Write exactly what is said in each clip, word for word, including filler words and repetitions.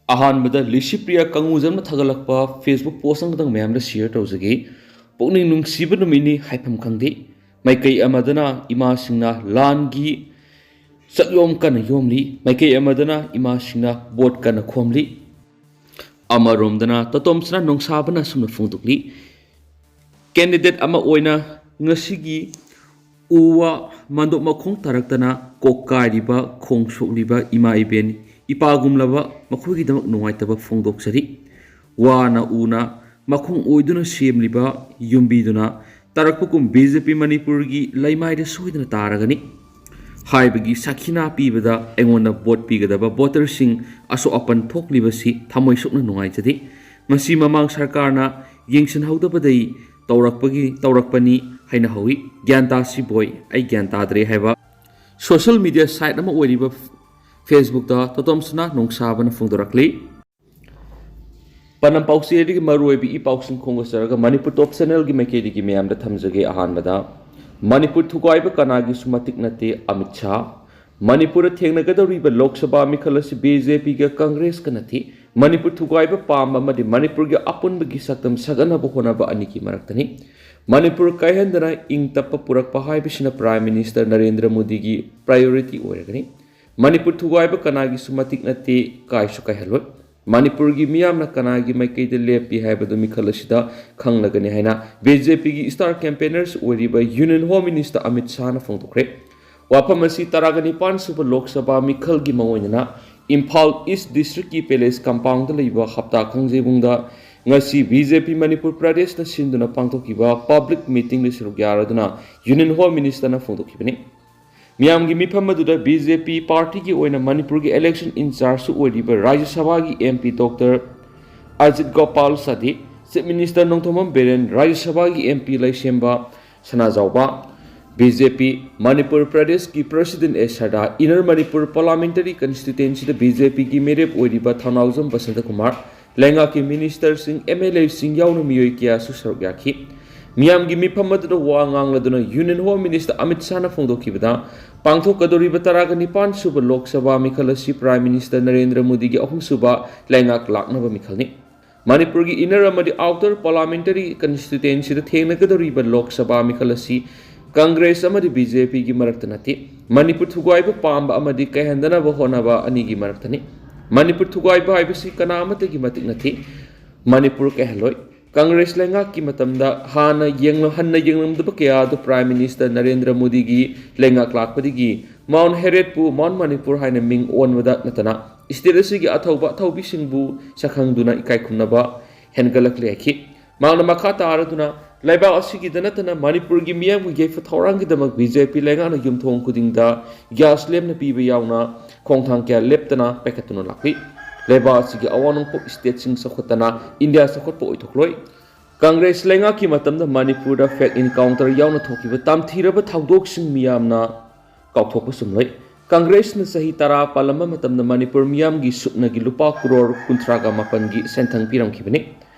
ꯑꯍꯥꯟꯕꯗ Licypriya ꯀꯪꯉꯨꯖꯝꯅ ꯊꯥꯒꯠꯂꯛꯄ Facebook post ꯑꯃꯈꯛꯇꯪ ꯃꯌꯥꯝꯗ share ꯇꯧꯖꯒꯦ꯫ ꯄꯨꯛꯅꯤꯡ ꯅꯨꯡꯁꯤꯕ ꯅꯨꯃꯤꯠꯅꯤ ꯍꯥꯏꯐꯝ ꯈꯪꯗꯦ꯫ ꯃꯥꯏꯀꯩ ꯑꯃꯗꯅ ꯏꯃꯥꯁꯤꯡꯅ ꯂꯥꯟꯒꯤ ꯆꯥꯛꯌꯣꯝ ꯀꯟꯅ ꯌꯣꯝꯂꯤ, ꯃꯥꯏꯀꯩ ꯑꯃꯗꯅ ꯏꯃꯥꯁꯤꯡꯅ vote ꯀꯟꯅ ꯈꯣꯝꯂꯤ꯫ ꯑꯃꯔꯣꯝꯗꯅ ꯇꯣꯇꯣꯝꯁꯅꯥ ꯅꯣꯡꯁꯥꯕꯅ ꯑꯁꯨꯝꯅ ꯐꯣꯡꯗꯣꯛꯂꯤ, candidate ꯑꯃ ꯑꯣꯏꯅ ꯉꯁꯤꯒꯤ ꯎ ꯋꯥ ꯃꯟꯗꯣꯞ ꯃꯈꯣꯡ ꯇꯥꯔꯛꯇꯅ ꯀꯣꯛ ꯀꯥꯏꯔꯤꯕ, ꯈꯣꯡ ꯁꯣꯛꯂꯤꯕ ꯏꯃꯥ ꯏꯕꯦꯟ, ꯏꯄꯥꯒꯨꯝꯂꯕ ꯃꯈꯣꯏꯒꯤꯗꯃꯛ ꯅꯨꯡꯉꯥꯏꯇꯕ ꯐꯣꯡꯗꯣꯛꯆꯔꯤ꯫ ꯋꯥꯅ ꯎꯅ ꯃꯈꯣꯡ ꯑꯣꯏꯗꯨꯅ ꯁꯦꯝꯂꯤꯕ ꯌꯨꯝꯕꯤꯗꯨꯅ ꯇꯥꯔꯛꯄ ꯀꯨꯝ BJP ꯃꯅꯤꯄꯨꯔꯒꯤ ꯂꯩꯃꯥꯏꯗ ꯁꯣꯏꯗꯅ ꯇꯥꯔꯒꯅꯤ ꯍꯥꯏꯕꯒꯤ ꯁꯥꯈꯤꯅꯥ ꯄꯤꯕꯗ ꯑꯩꯉꯣꯟꯗ vote ꯄꯤꯒꯗꯕ voterꯁꯤꯡ ꯑꯁꯣꯛ ꯑꯄꯟ ꯊꯣꯛꯂꯤꯕꯁꯤ ꯊꯃꯣꯏ ꯁꯣꯛꯅ ꯅꯨꯡꯉꯥꯏꯖꯗꯦ꯫ ꯃꯁꯤ ꯃꯃꯥꯡ ꯁꯔꯀꯥꯔꯅ ꯌꯦꯡꯁꯤꯟꯍꯧꯗꯕꯗꯒꯤ ꯇꯧꯔꯛꯄꯒꯤ, ꯇꯧꯔꯛꯄꯅꯤ ꯍꯥꯏꯅ ꯍꯧꯏ꯫ ꯒ꯭ꯌꯥꯟ ꯇꯥꯁꯤ ꯕꯣꯏ, ꯑꯩ ꯒ꯭ꯌꯥꯟ ꯇꯥꯗ꯭ꯔꯦ ꯍꯥꯏꯕ social media site ꯑꯃ ꯑꯣꯏꯔꯤꯕ Facebookꯇ ꯇꯣꯇꯣꯝꯁꯅꯥ ꯅꯣꯡꯁꯥꯕꯅ ꯐꯣꯡꯗꯣꯔꯛꯂꯤ꯫ ꯄꯅꯝ ꯄꯥꯎꯆꯦꯗꯒꯤ ꯃꯔꯨꯑꯣꯏꯕ ꯏ ꯄꯥꯎꯁꯤꯡ ꯈꯣꯝꯒꯠꯆꯔꯒ ꯃꯅꯤꯄꯨꯔ Top Channelꯒꯤ ꯃꯥꯏꯀꯩꯗꯒꯤ ꯃꯌꯥꯝꯗ ꯊꯝꯖꯒꯦ꯫ ꯑꯍꯥꯟꯕꯗ, ꯃꯅꯤꯄꯨꯔ ꯊꯨꯒꯥꯏꯕ ꯀꯅꯥꯒꯤꯁꯨ ꯃꯇꯤꯛ ꯅꯠꯇꯦ, ꯑꯃꯤꯠ ꯁꯥꯍ꯫ ꯃꯅꯤꯄꯨꯔꯗ ꯊꯦꯡꯅꯒꯗꯧꯔꯤꯕ ꯂꯣꯛ ꯁꯚꯥ ꯃꯤꯈꯜ ꯑꯁꯤ BJPꯒ ꯀꯪꯒ꯭ꯔꯦꯁꯀ ꯅꯠꯇꯦ꯫ ꯃꯅꯤꯄꯨꯔ ꯊꯨꯒꯥꯏꯕ ꯄꯥꯝꯕ ꯑꯃꯗꯤ ꯃꯅꯤꯄꯨꯔꯒꯤ ꯑꯄꯨꯟꯕꯒꯤ ꯁꯛꯇꯝ ꯁꯥꯒꯠꯅꯕ ꯍꯣꯠꯅꯕ ꯑꯅꯤꯒꯤ ꯃꯔꯛꯇꯅꯤ꯫ ꯃꯅꯤꯄꯨꯔ ꯀꯥꯏꯍꯟꯗꯅ ꯏꯪ ꯇꯞꯄ ꯄꯨꯔꯛꯄ ꯍꯥꯏꯕꯁꯤꯅ Prime Minister ꯅꯔꯦꯟꯗ꯭ꯔ ꯃꯣꯗꯤꯒꯤ priority ꯑꯣꯏꯔꯒꯅꯤ꯫ ꯃꯅꯤꯄꯨꯔ ꯊꯨꯒꯥꯏꯕ ꯀꯅꯥꯒꯤꯁꯨ ꯃꯇꯤꯛ ꯅꯠꯇꯦ, ꯀꯥꯏꯁꯨ ꯀꯥꯏꯍꯜꯂꯣꯏ꯫ ꯃꯅꯤꯄꯨꯔꯒꯤ ꯃꯤꯌꯥꯝꯅ ꯀꯅꯥꯒꯤ ꯃꯥꯏꯀꯩꯗ ꯂꯦꯞꯄꯤ ꯍꯥꯏꯕꯗꯨ ꯃꯤꯈꯜ ꯑꯁꯤꯗ ꯈꯪꯂꯒꯅꯤ ꯍꯥꯏꯅ BJPꯒꯤ star campaignerꯁꯨ ꯑꯣꯏꯔꯤꯕ Union Home Minister ꯑꯃꯤꯠ ꯁꯥꯍꯅ ꯐꯣꯡꯗꯣꯛꯈ꯭ꯔꯦ꯫ ꯋꯥꯐꯝ ꯑꯁꯤ ꯇꯔꯥꯒ ꯅꯤꯄꯥꯟ ꯁꯨꯕ ꯂꯣꯛ ꯁꯚꯥ ꯃꯤꯈꯜꯒꯤ ꯃꯑꯣꯡ ꯑꯣꯏꯅ ꯏꯝꯐꯥꯜ East Districtꯀꯤ Palace Compoundꯗ ꯂꯩꯕ ꯍꯞꯇꯥ ꯈꯪꯖꯩꯕꯨꯡꯗ ꯉꯁꯤ BJP ꯃꯅꯤꯄꯨꯔ ꯄ꯭ꯔꯗꯦꯁꯅ ꯁꯤꯟꯗꯨꯅ ꯄꯥꯡꯊꯣꯛꯈꯤꯕ public meetingꯗ ꯁꯔꯨꯛ ꯌꯥꯔꯗꯨꯅ Union Home Ministerꯅ ꯐꯣꯡꯗꯣꯛꯈꯤꯕꯅꯤ꯫ ꯃꯤꯌꯥꯝꯒꯤ ꯃꯤꯐꯝ ꯑꯗꯨꯗ BJP partyꯒꯤ ꯑꯣꯏꯅ ꯃꯅꯤꯄꯨꯔꯒꯤ election in chargeꯁꯨ ꯑꯣꯏꯔꯤꯕ ꯔꯥꯖ꯭ꯌ ꯁꯚꯥꯒꯤ MP Doctor ꯑꯖꯤꯠ ꯒꯣꯄꯥꯜ ꯁꯥꯗꯤ, Chief Minister ꯅꯣꯡꯊꯣꯝꯕꯝ ꯕꯤꯔꯦꯟ, ꯔꯥꯖ꯭ꯌ ꯁꯚꯥꯒꯤ MP ꯂꯩꯁꯦꯝꯕ ꯁꯅꯥꯖꯥꯎꯕ, BJP ꯃꯅꯤꯄꯨꯔ ꯄ꯭ꯔꯗꯦꯁꯀꯤ President ꯑꯦ ꯁꯔꯗꯥ, Inner Manipur Parliamentary Constituencyꯗ BJPꯒꯤ ꯃꯤꯔꯦꯞ ꯑꯣꯏꯔꯤꯕ ꯊꯧꯅꯥꯎꯖꯝ ꯕꯁꯟꯇ ꯀꯨꯃꯥꯔ, ꯂꯩꯉꯥꯛꯀꯤ ministerꯁꯤꯡ, MLAꯁꯤꯡ ꯌꯥꯎꯅ ꯃꯤꯑꯣꯏ ꯀꯌꯥꯁꯨ ꯁꯔꯨꯛ ꯌꯥꯈꯤ꯫ ꯃꯤꯌꯥꯝꯒꯤ ꯃꯤꯐꯝ ꯑꯗꯨꯗ ꯋꯥ ꯉꯥꯡꯂꯗꯨꯅ Union Home Minister ꯑꯃꯤꯠ ꯁꯥꯍꯅ ꯐꯣꯡꯗꯣꯛꯈꯤꯕꯗ, ꯄꯥꯡꯊꯣꯛꯀꯗꯧꯔꯤꯕ ꯇꯔꯥꯒ ꯅꯤꯄꯥꯟ ꯁꯨꯕ ꯂꯣꯛ ꯁꯚꯥ ꯃꯤꯈꯜ ꯑꯁꯤ Prime Minister ꯅꯔꯦꯟꯗ꯭ꯔ ꯃꯣꯗꯤꯒꯤ ꯑꯍꯨꯝꯁꯨꯕ ꯂꯩꯉꯥꯛ ꯂꯥꯛꯅꯕ ꯃꯤꯈꯜꯅꯤ꯫ ꯃꯅꯤꯄꯨꯔꯒꯤ inner ꯑꯃꯗꯤ outer parliamentary constituencyꯗ ꯊꯦꯡꯅꯒꯗꯧꯔꯤꯕ ꯂꯣꯛ ꯁꯚꯥ ꯃꯤꯈꯜ ꯑꯁꯤ ꯀꯪꯒ꯭ꯔꯦꯁ ꯑꯃꯗꯤ BJPꯒꯤ ꯃꯔꯛꯇ ꯅꯠꯇꯦ꯫ ꯃꯅꯤꯄꯨꯔ ꯊꯨꯒꯥꯏꯕ ꯄꯥꯝꯕ ꯑꯃꯗꯤ ꯀꯥꯏꯍꯟꯗꯅꯕ ꯍꯣꯠꯅꯕ ꯑꯅꯤꯒꯤ ꯃꯔꯛꯇꯅꯤ꯫ ꯃꯅꯤꯄꯨꯔ ꯊꯨꯒꯥꯏꯕ ꯍꯥꯏꯕꯁꯤ ꯀꯅꯥ ꯑꯃꯠꯇꯒꯤ ꯃꯇꯤꯛ ꯅꯠꯇꯦ꯫ ꯃꯅꯤꯄꯨꯔ ꯀꯥꯏꯍꯜꯂꯣꯏ꯫ ꯀꯪꯒ꯭ꯔꯦꯁ ꯂꯩꯉꯥꯛꯀꯤ ꯃꯇꯝꯗ ꯍꯥꯟꯅ ꯌꯦꯡꯂ-, ꯍꯟꯅ ꯌꯦꯡꯂꯝꯗꯕ ꯀꯌꯥ ꯑꯗꯨ Prime Minister ꯅꯔꯦꯟꯗ꯭ꯔ ꯃꯣꯗꯤꯒꯤ ꯂꯩꯉꯥꯛ ꯂꯥꯛꯄꯗꯒꯤ Mount Herriotꯄꯨ Mount Manipur ꯍꯥꯏꯅ ꯃꯤꯡ ꯑꯣꯟꯕꯗ ꯅꯠꯇꯅ, state ꯑꯁꯤꯒꯤ ꯑꯊꯧꯕ ꯑꯊꯧꯕꯤꯁꯤꯡꯕꯨ ꯁꯛꯈꯪꯗꯨꯅ ꯏꯀꯥꯏ ꯈꯨꯝꯅꯕ ꯍꯦꯟꯒꯠꯂꯛꯂꯦ ꯍꯥꯏꯈꯤ꯫ ꯃꯍꯥꯛꯅ ꯃꯈꯥ ꯇꯥꯔꯗꯨꯅ, ꯂꯩꯕꯥꯛ ꯑꯁꯤꯒꯤꯗ ꯅꯠꯇꯅ ꯃꯅꯤꯄꯨꯔꯒꯤ ꯃꯤꯌꯥꯝꯒꯤ ꯌꯥꯏꯐ ꯊꯧꯔꯥꯡꯒꯤꯗꯃꯛ BJP ꯂꯩꯉꯥꯛꯅ ꯌꯨꯝꯊꯣꯡ ꯈꯨꯗꯤꯡꯗ gas ꯂꯦꯝꯅ ꯄꯤꯕ ꯌꯥꯎꯅ ꯈꯣꯡꯊꯥꯡ ꯀꯌꯥ ꯂꯦꯞꯇꯅ ꯄꯥꯏꯈꯠꯇꯨꯅ ꯂꯥꯛꯂꯤ꯫ ꯂꯩꯕꯥꯛ ꯑꯁꯤꯒꯤ ꯑꯋꯥꯡ ꯅꯣꯡꯄꯣꯛ stateꯁꯤꯡ ꯆꯥꯎꯈꯠꯇꯅ ꯏꯟꯗꯤꯌꯥ ꯆꯥꯎꯈꯠꯄ ꯑꯣꯏꯊꯣꯛꯂꯣꯏ꯫ ꯀꯪꯒ꯭ꯔꯦꯁ ꯂꯩꯉꯥꯛꯀꯤ ꯃꯇꯝꯗ ꯃꯅꯤꯄꯨꯔꯗ fake encounter ꯌꯥꯎꯅ ꯊꯣꯛꯈꯤꯕ ꯇꯝꯊꯤꯔꯕ ꯊꯧꯗꯣꯛꯁꯤꯡ ꯃꯤꯌꯥꯝꯅ ꯀꯥꯎꯊꯣꯛꯄ ꯆꯨꯝꯂꯣꯏ꯫ ꯀꯪꯒ꯭ꯔꯦꯁꯅ ꯆꯍꯤ ꯇꯔꯥ ꯄꯥꯜꯂꯝꯕ ꯃꯇꯝꯗ ꯃꯅꯤꯄꯨꯔ ꯃꯤꯌꯥꯝꯒꯤ ꯁꯨꯞꯅꯒꯤ ꯂꯨꯄꯥ ꯀ꯭ꯔꯣꯔ ꯀꯨꯟꯊ꯭ꯔꯥꯒ ꯃꯥꯄꯟꯒꯤ ꯁꯦꯟꯊꯪ ꯄꯤꯔꯝꯈꯤꯕꯅꯤ꯫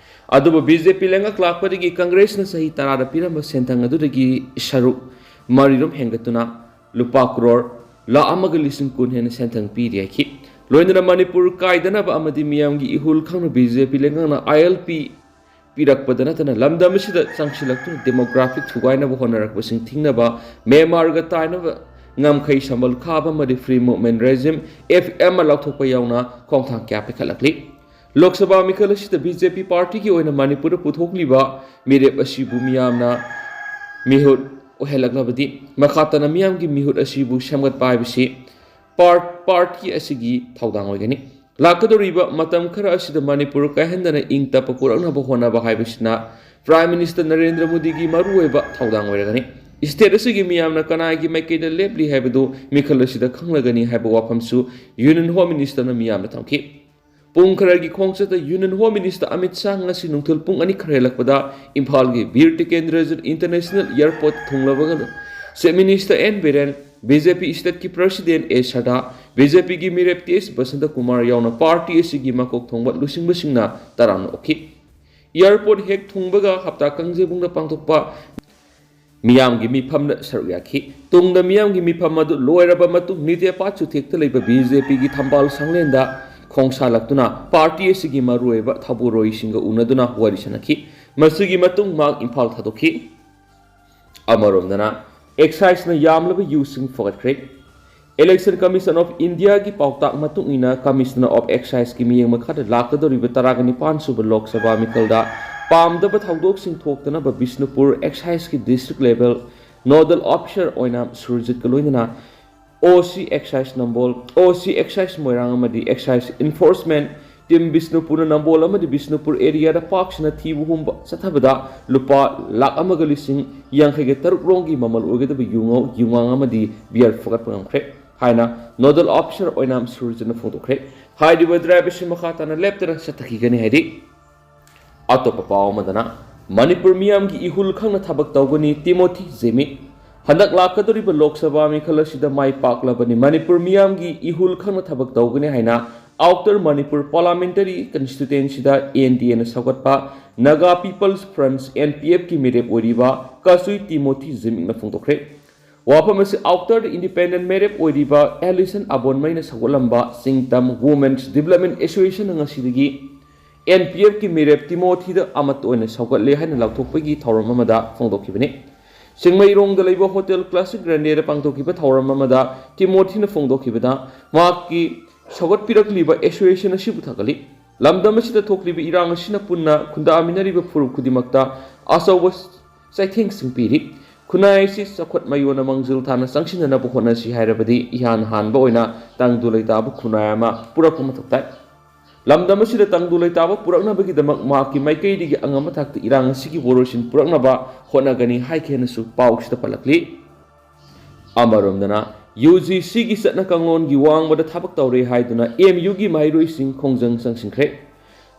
ꯑꯗꯨꯕꯨ BJP ꯂꯩꯉꯥꯛ ꯂꯥꯛꯄꯗꯒꯤ ꯀꯪꯒ꯭ꯔꯦꯁꯅ ꯆꯍꯤ ꯇꯔꯥꯗ ꯄꯤꯔꯝꯕ ꯁꯦꯟꯊꯪ ꯑꯗꯨꯗꯒꯤ ꯁꯔꯨꯛ ꯃꯔꯤꯔꯣꯝ ꯍꯦꯟꯒꯠꯇꯨꯅ ꯂꯨꯄꯥ ꯀ꯭ꯔꯣꯔ ꯂꯥꯈ ꯑꯃꯒ ꯂꯤꯁꯤꯡ ꯀꯨꯟ ꯍꯦꯟꯅ ꯁꯦꯟꯊꯪ ꯄꯤꯔꯤ ꯍꯥꯏꯈꯤ꯫ ꯂꯣꯏꯅꯅ ꯃꯅꯤꯄꯨꯔ ꯀꯥꯏꯗꯅꯕ ꯑꯃꯗꯤ ꯃꯤꯌꯥꯝꯒꯤ ꯏꯍꯨꯜ ꯈꯪꯅ BJP ꯂꯩꯉꯥꯛꯅ ILP ꯄꯤꯔꯛꯄꯗ ꯅꯠꯇꯅ ꯂꯝꯗꯝ ꯑꯁꯤꯗ ꯆꯪꯁꯤꯜꯂꯛꯇꯨꯅ demographic ꯊꯨꯒꯥꯏꯅꯕ ꯍꯣꯠꯅꯔꯛꯄꯁꯤꯡ ꯊꯤꯡꯅꯕ, ꯃ꯭ꯌꯥꯟꯃꯥꯔꯒ ꯇꯥꯏꯅꯕ ꯉꯝꯈꯩ ꯁꯝꯕꯜ ꯈꯥꯕ ꯑꯃꯗꯤ Free Movement Regime, FMR ꯂꯧꯊꯣꯛꯄ ꯌꯥꯎꯅ ꯈꯣꯡꯊꯥꯡ ꯀꯌꯥ ꯄꯥꯏꯈꯠꯂꯛꯂꯤ꯫ ꯂꯣꯛ ꯁꯚꯥ ꯃꯤꯈꯜ ꯑꯁꯤꯗ BJP partyꯒꯤ ꯑꯣꯏꯅ ꯃꯅꯤꯄꯨꯔꯗ ꯄꯨꯊꯣꯛꯂꯤꯕ ꯃꯤꯔꯦꯞ ꯑꯁꯤꯕꯨ ꯃꯤꯌꯥꯝꯅ ꯃꯤꯍꯨꯠ ꯑꯣꯏꯍꯜꯂꯛꯅꯕꯗꯤ ꯃꯈꯥ ꯇꯥꯅ ꯃꯤꯌꯥꯝꯒꯤ ꯃꯤꯍꯨꯠ ꯑꯁꯤꯕꯨ ꯁꯦꯝꯒꯠꯄ ꯍꯥꯏꯕꯁꯤ part-, party ꯑꯁꯤꯒꯤ ꯊꯧꯗꯥꯡ ꯑꯣꯏꯒꯅꯤ꯫ ꯂꯥꯛꯀꯗꯧꯔꯤꯕ ꯃꯇꯝ ꯈꯔ ꯑꯁꯤꯗ ꯃꯅꯤꯄꯨꯔ ꯀꯥꯏꯍꯟꯗꯅ ꯏꯪ ꯇꯞꯄ ꯄꯨꯔꯛꯅꯕ ꯍꯣꯠꯅꯕ ꯍꯥꯏꯕꯁꯤꯅ Prime Minister ꯅꯔꯦꯟꯗ꯭ꯔ ꯃꯣꯗꯤꯒꯤ ꯃꯔꯨꯑꯣꯏꯕ ꯊꯧꯗꯥꯡ ꯑꯣꯏꯔꯒꯅꯤ꯫ State ꯑꯁꯤꯒꯤ ꯃꯤꯌꯥꯝꯅ ꯀꯅꯥꯒꯤ ꯃꯥꯏꯀꯩꯗ ꯂꯦꯞꯂꯤ ꯍꯥꯏꯕꯗꯨ ꯃꯤꯈꯜ ꯑꯁꯤꯗ ꯈꯪꯂꯒꯅꯤ ꯍꯥꯏꯕ ꯋꯥꯐꯝꯁꯨ Union Home Ministerꯅ ꯃꯤꯌꯥꯝꯗ ꯊꯝꯈꯤ꯫ ꯄꯨꯡ ꯈꯔꯒꯤ ꯈꯣꯡꯆꯠꯇ Union Home Minister Amit Shah ꯉꯁꯤ ꯅꯨꯡꯊꯤꯜ ꯄꯨꯡ ꯑꯅꯤ ꯈꯔ ꯍꯦꯜꯂꯛꯄꯗ ꯏꯝꯐꯥꯜꯒꯤ ꯕꯤꯔ ꯇꯤꯀꯦꯟꯗ꯭ꯔꯖꯤꯠ International Airport ꯊꯨꯡꯂꯕꯒ Chief Minister N Biren, BJP stateꯀꯤ President ꯑꯦ ꯁꯥꯗꯥ, BJPꯒꯤ ꯃꯤꯔꯦꯞ ꯇꯤ ꯑꯦꯁ ꯕꯁꯟꯇ ꯀꯨꯃꯥꯔ ꯌꯥꯎꯅ party ꯑꯁꯤꯒꯤ ꯃꯀꯣꯛ ꯊꯣꯡꯕ ꯂꯨꯆꯤꯡꯕꯁꯤꯡꯅ ꯇꯔꯥꯝꯅ ꯑꯣꯛꯈꯤ꯫ ꯑꯦꯌꯥꯔꯄꯣꯔꯠ ꯍꯦꯛ ꯊꯨꯡꯕꯒ ꯍꯞꯇꯥ ꯀꯥꯡꯖꯩꯕꯨꯡꯗ ꯄꯥꯡꯊꯣꯛꯄ ꯃꯤꯌꯥꯝꯒꯤ ꯃꯤꯐꯝꯗ ꯁꯔꯨꯛ ꯌꯥꯈꯤ꯫ ꯇꯨꯡꯗ ꯃꯤꯌꯥꯝꯒꯤ ꯃꯤꯐꯝ ꯑꯗꯨ ꯂꯣꯏꯔꯕ ꯃꯇꯨꯡ ꯅꯤꯇꯦꯄꯥ ꯆꯨꯊꯦꯛꯇ ꯂꯩꯕ ꯕꯤꯖꯦꯄꯤꯒꯤ ꯊꯝꯕꯥꯜ ꯁꯪꯂꯦꯟꯗ ꯈꯣꯡꯁꯥꯜꯂꯛꯇꯨꯅ ꯄꯥꯔꯇꯤ ꯑꯁꯤꯒꯤ ꯃꯔꯨꯑꯣꯏꯕ ꯊꯧꯕꯨꯔꯣꯏꯁꯤꯡꯒ ꯎꯅꯗꯨꯅ ꯋꯥꯔꯤ ꯁꯥꯟꯅꯈꯤ꯫ ꯃꯁꯤꯒꯤ ꯃꯇꯨꯡ ꯃꯍꯥꯛ ꯏꯝꯐꯥꯜ ꯊꯥꯗꯣꯛꯈꯤ꯫ ꯑꯃꯔꯣꯝꯗꯅ, ꯑꯦꯛꯁꯥꯏꯖꯅ ꯌꯥꯝꯂꯕ ꯌꯨꯁꯤꯡ ꯐꯒꯠꯈ꯭ꯔꯦ꯫ Election Commission of Indiaꯒꯤ ꯄꯥꯎꯇꯥꯛ ꯃꯇꯨꯡ ꯏꯟꯅ, Commissioner of Exciseꯀꯤ ꯃꯤꯠꯌꯦꯡ ꯃꯈꯥꯗ ꯂꯥꯛꯀꯗꯧꯔꯤꯕ ꯇꯔꯥꯒ ꯅꯤꯄꯥꯟ ꯁꯨꯕ ꯂꯣꯛ ꯁꯚꯥ ꯃꯤꯈꯜꯗ ꯄꯥꯝꯗꯕ ꯊꯧꯗꯣꯛꯁꯤꯡ ꯊꯣꯛꯇꯅꯕ Bishnupur Exciseꯀꯤ district level nodal officer ꯑꯣꯏꯅ ꯁꯨꯔꯖꯤꯠꯀ ꯂꯣꯏꯅꯅ OC Excise ꯅꯝꯕꯣꯜ, OC Excise ꯃꯣꯏꯔꯥꯡ ꯑꯃꯗꯤ Excise Enforcement Team ꯕꯤꯁꯅꯨꯄꯨꯔꯅ ꯅꯝꯕꯣꯜ ꯑꯃꯗꯤ ꯕꯤꯁꯅꯨꯄꯨꯔ areaꯗ ꯄꯥꯛ ꯁꯟꯅ ꯊꯤꯕ ꯍꯨꯝꯕ ꯆꯠꯊꯕꯗ ꯂꯨꯄꯥ ꯂꯥꯈ ꯑꯃꯒ ꯂꯤꯁꯤꯡ ꯌꯥꯡꯈꯩꯒ ꯇꯔꯨꯛ ꯔꯣꯝꯒꯤ ꯃꯃꯜ ꯑꯣꯏꯒꯗꯕ ꯌꯨꯉꯧ, ꯌꯨꯉꯥꯡ ꯑꯃꯗꯤ beer ꯐꯒꯠꯄ ꯉꯝꯈ꯭ꯔꯦ ꯍꯥꯏꯅ nodal officer ꯑꯣꯏꯅ ꯁꯨꯔꯖꯤꯠꯅ ꯐꯣꯡꯗꯣꯛꯈ꯭ꯔꯦ꯫ ꯍꯥꯏꯔꯤꯕ drive ꯑꯁꯤ ꯃꯈꯥ ꯇꯥꯅ ꯂꯦꯞꯇꯅ ꯆꯠꯊꯈꯤꯒꯅꯤ ꯍꯥꯏꯔꯤ꯫ ꯑꯇꯣꯞꯄ ꯄꯥꯎ ꯑꯃꯗꯅ, ꯃꯅꯤꯄꯨꯔ ꯃꯤꯌꯥꯝꯒꯤ ꯏꯍꯨꯜ ꯈꯪꯅ ꯊꯕꯛ ꯇꯧꯒꯅꯤ, ꯇꯤꯃꯣꯊꯤ ꯖꯤꯃꯤꯛ꯫ ꯍꯟꯗꯛ ꯂꯥꯛꯀꯗꯧꯔꯤꯕ ꯂꯣꯛ ꯁꯚꯥ ꯃꯤꯈꯜ ꯑꯁꯤꯗ ꯃꯥꯏ ꯄꯥꯛꯂꯕꯅꯤ꯫ ꯃꯅꯤꯄꯨꯔ ꯃꯤꯌꯥꯝꯒꯤ ꯏꯍꯨꯜ ꯈꯪꯅ ꯊꯕꯛ ꯇꯧꯒꯅꯤ ꯍꯥꯏꯅ Outer Manipur Parliamentary Constituencyꯗ NDAꯅ ꯁꯧꯒꯠꯄ Naga People's Front, NPFꯀꯤ ꯃꯤꯔꯦꯞ ꯑꯣꯏꯔꯤꯕ ꯀꯁꯨꯏ ꯇꯤꯃꯣꯊꯤ ꯖꯤꯃꯤꯛꯅ ꯐꯣꯡꯗꯣꯛꯈ꯭ꯔꯦ꯫ ꯋꯥꯐꯝ ꯑꯁꯤ Outerꯗ independent ꯃꯤꯔꯦꯞ ꯑꯣꯏꯔꯤꯕ ꯑꯦꯂꯤꯁꯟ ꯑꯕꯣꯟꯃꯩꯅ ꯁꯧꯒꯠꯂꯝꯕ ꯁꯤꯡꯇꯝ Women's Development Associationꯅ ꯉꯁꯤꯗꯒꯤ NPFꯀꯤ ꯃꯤꯔꯦꯞ ꯇꯤꯃꯣꯊꯤꯗ ꯑꯃꯠꯇ ꯑꯣꯏꯅ ꯁꯧꯒꯠꯂꯦ ꯍꯥꯏꯅ ꯂꯥꯎꯊꯣꯛꯄꯒꯤ ꯊꯧꯔꯝ ꯑꯃꯗ ꯐꯣꯡꯗꯣꯛꯈꯤꯕꯅꯤ꯫ ꯆꯤꯡꯃꯩꯔꯣꯡꯗ ꯂꯩꯕ Hotel Classic Grandeꯗ ꯄꯥꯡꯊꯣꯛꯈꯤꯕ ꯊꯧꯔꯝ ꯑꯃꯗ ꯇꯤꯃꯣꯊꯤꯅ ꯐꯣꯡꯗꯣꯛꯈꯤꯕꯗ, ꯃꯍꯥꯛꯀꯤ ꯁꯧꯒꯠꯄꯤꯔꯛꯂꯤꯕ association ꯑꯁꯤꯕꯨ ꯊꯥꯒꯠꯂꯤ꯫ ꯂꯝꯗꯝ ꯑꯁꯤꯗ ꯊꯣꯛꯂꯤꯕ ꯏꯔꯥꯡ ꯑꯁꯤꯅ ꯄꯨꯟꯅ ꯈꯨꯟꯗꯥꯃꯤꯟꯅꯔꯤꯕ ꯐꯨꯔꯨꯞ ꯈꯨꯗꯤꯡꯃꯛꯇ ꯑꯆꯧꯕ ꯆꯩꯊꯦꯡꯁꯤꯡ ꯄꯤꯔꯤ꯫ ꯈꯨꯟꯅꯥꯏ ꯑꯁꯤ ꯆꯥꯎꯈꯠ ꯃꯌꯣꯟꯅ ꯃꯥꯡꯖꯤꯜ ꯊꯥꯅ ꯆꯪꯁꯤꯟꯅꯅꯕ ꯍꯣꯠꯅꯁꯤ ꯍꯥꯏꯔꯕꯗꯤ ꯏꯍꯥꯟ ꯍꯥꯟꯕ ꯑꯣꯏꯅ ꯇꯪꯗꯨ ꯂꯩꯇꯥꯕ ꯈꯨꯟꯅꯥꯏ ꯑꯃ ꯄꯨꯔꯛꯄ ꯃꯊꯧ ꯇꯥꯏ꯫ ꯂꯝꯗꯝ ꯑꯁꯤꯗ ꯇꯪꯗꯨ ꯂꯩꯇꯥꯕ ꯄꯨꯔꯛꯅꯕꯒꯤꯗꯃꯛ ꯃꯍꯥꯛꯀꯤ ꯃꯥꯏꯀꯩꯗꯒꯤ ꯑꯉꯝꯕ ꯊꯥꯛꯇ ꯏꯔꯥꯡ ꯑꯁꯤꯒꯤ ꯋꯥꯔꯣꯏꯁꯤꯟ ꯄꯨꯔꯛꯅꯕ ꯍꯣꯠꯅꯒꯅꯤ ꯍꯥꯏꯈꯤ ꯍꯥꯏꯅꯁꯨ ꯄꯥꯎꯁꯤꯗ ꯄꯜꯂꯛꯂꯤ꯫ ꯑꯃꯔꯣꯝꯗꯅ, UGCꯒꯤ ꯆꯠꯅ ꯀꯥꯡꯂꯣꯟꯒꯤ ꯋꯥꯡꯃꯗ ꯊꯕꯛ ꯇꯧꯔꯦ ꯍꯥꯏꯗꯨꯅ MUꯒꯤ ꯃꯍꯩꯔꯣꯏꯁꯤꯡ ꯈꯣꯡꯖꯪ ꯆꯪꯁꯤꯟꯈ꯭ꯔꯦ꯫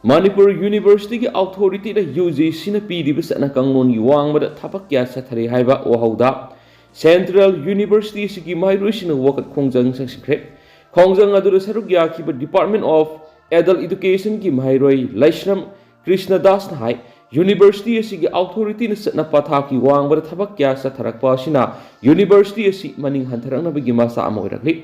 ꯃꯅꯤꯄꯨꯔ Universityꯒꯤ authorityꯅ UGCꯅ ꯄꯤꯔꯤꯕ ꯆꯠꯅ ꯀꯥꯡꯂꯣꯟꯒꯤ ꯋꯥꯡꯃꯗ ꯊꯕꯛ ꯀꯌꯥ ꯆꯠꯊꯔꯦ ꯍꯥꯏꯕ ꯋꯥꯍꯧꯗ Central University ꯑꯁꯤꯒꯤ ꯃꯍꯩꯔꯣꯏꯁꯤꯡꯅ ꯋꯥꯀꯠ ꯈꯣꯡꯖꯪ ꯆꯪꯁꯤꯟꯈ꯭ꯔꯦ꯫ ꯈꯣꯡꯖꯪ ꯑꯗꯨꯗ ꯁꯔꯨꯛ ꯌꯥꯈꯤꯕ Department of Adult Educationꯒꯤ ꯃꯍꯩꯔꯣꯏ ꯂꯩꯁ꯭ꯔꯝ ꯀ꯭ꯔꯤꯁꯅ ꯗꯥꯁꯅ ꯍꯥꯏ, ꯌꯨꯅꯤꯚꯔꯁꯤꯇꯤ ꯑꯁꯤꯒꯤ ꯑꯣꯊꯣꯔꯤꯇꯤꯅ ꯆꯠꯅ ꯄꯊꯥꯞꯀꯤ ꯋꯥꯡꯃꯗ ꯊꯕꯛ ꯀꯌꯥ ꯆꯠꯊꯔꯛꯄ ꯑꯁꯤꯅ ꯌꯨꯅꯤꯚꯔꯁꯤꯇꯤ ꯑꯁꯤ ꯃꯅꯤꯡ ꯍꯟꯊꯔꯛꯅꯕꯒꯤ ꯃꯆꯥꯛ ꯑꯃ ꯑꯣꯏꯔꯛꯂꯤ꯫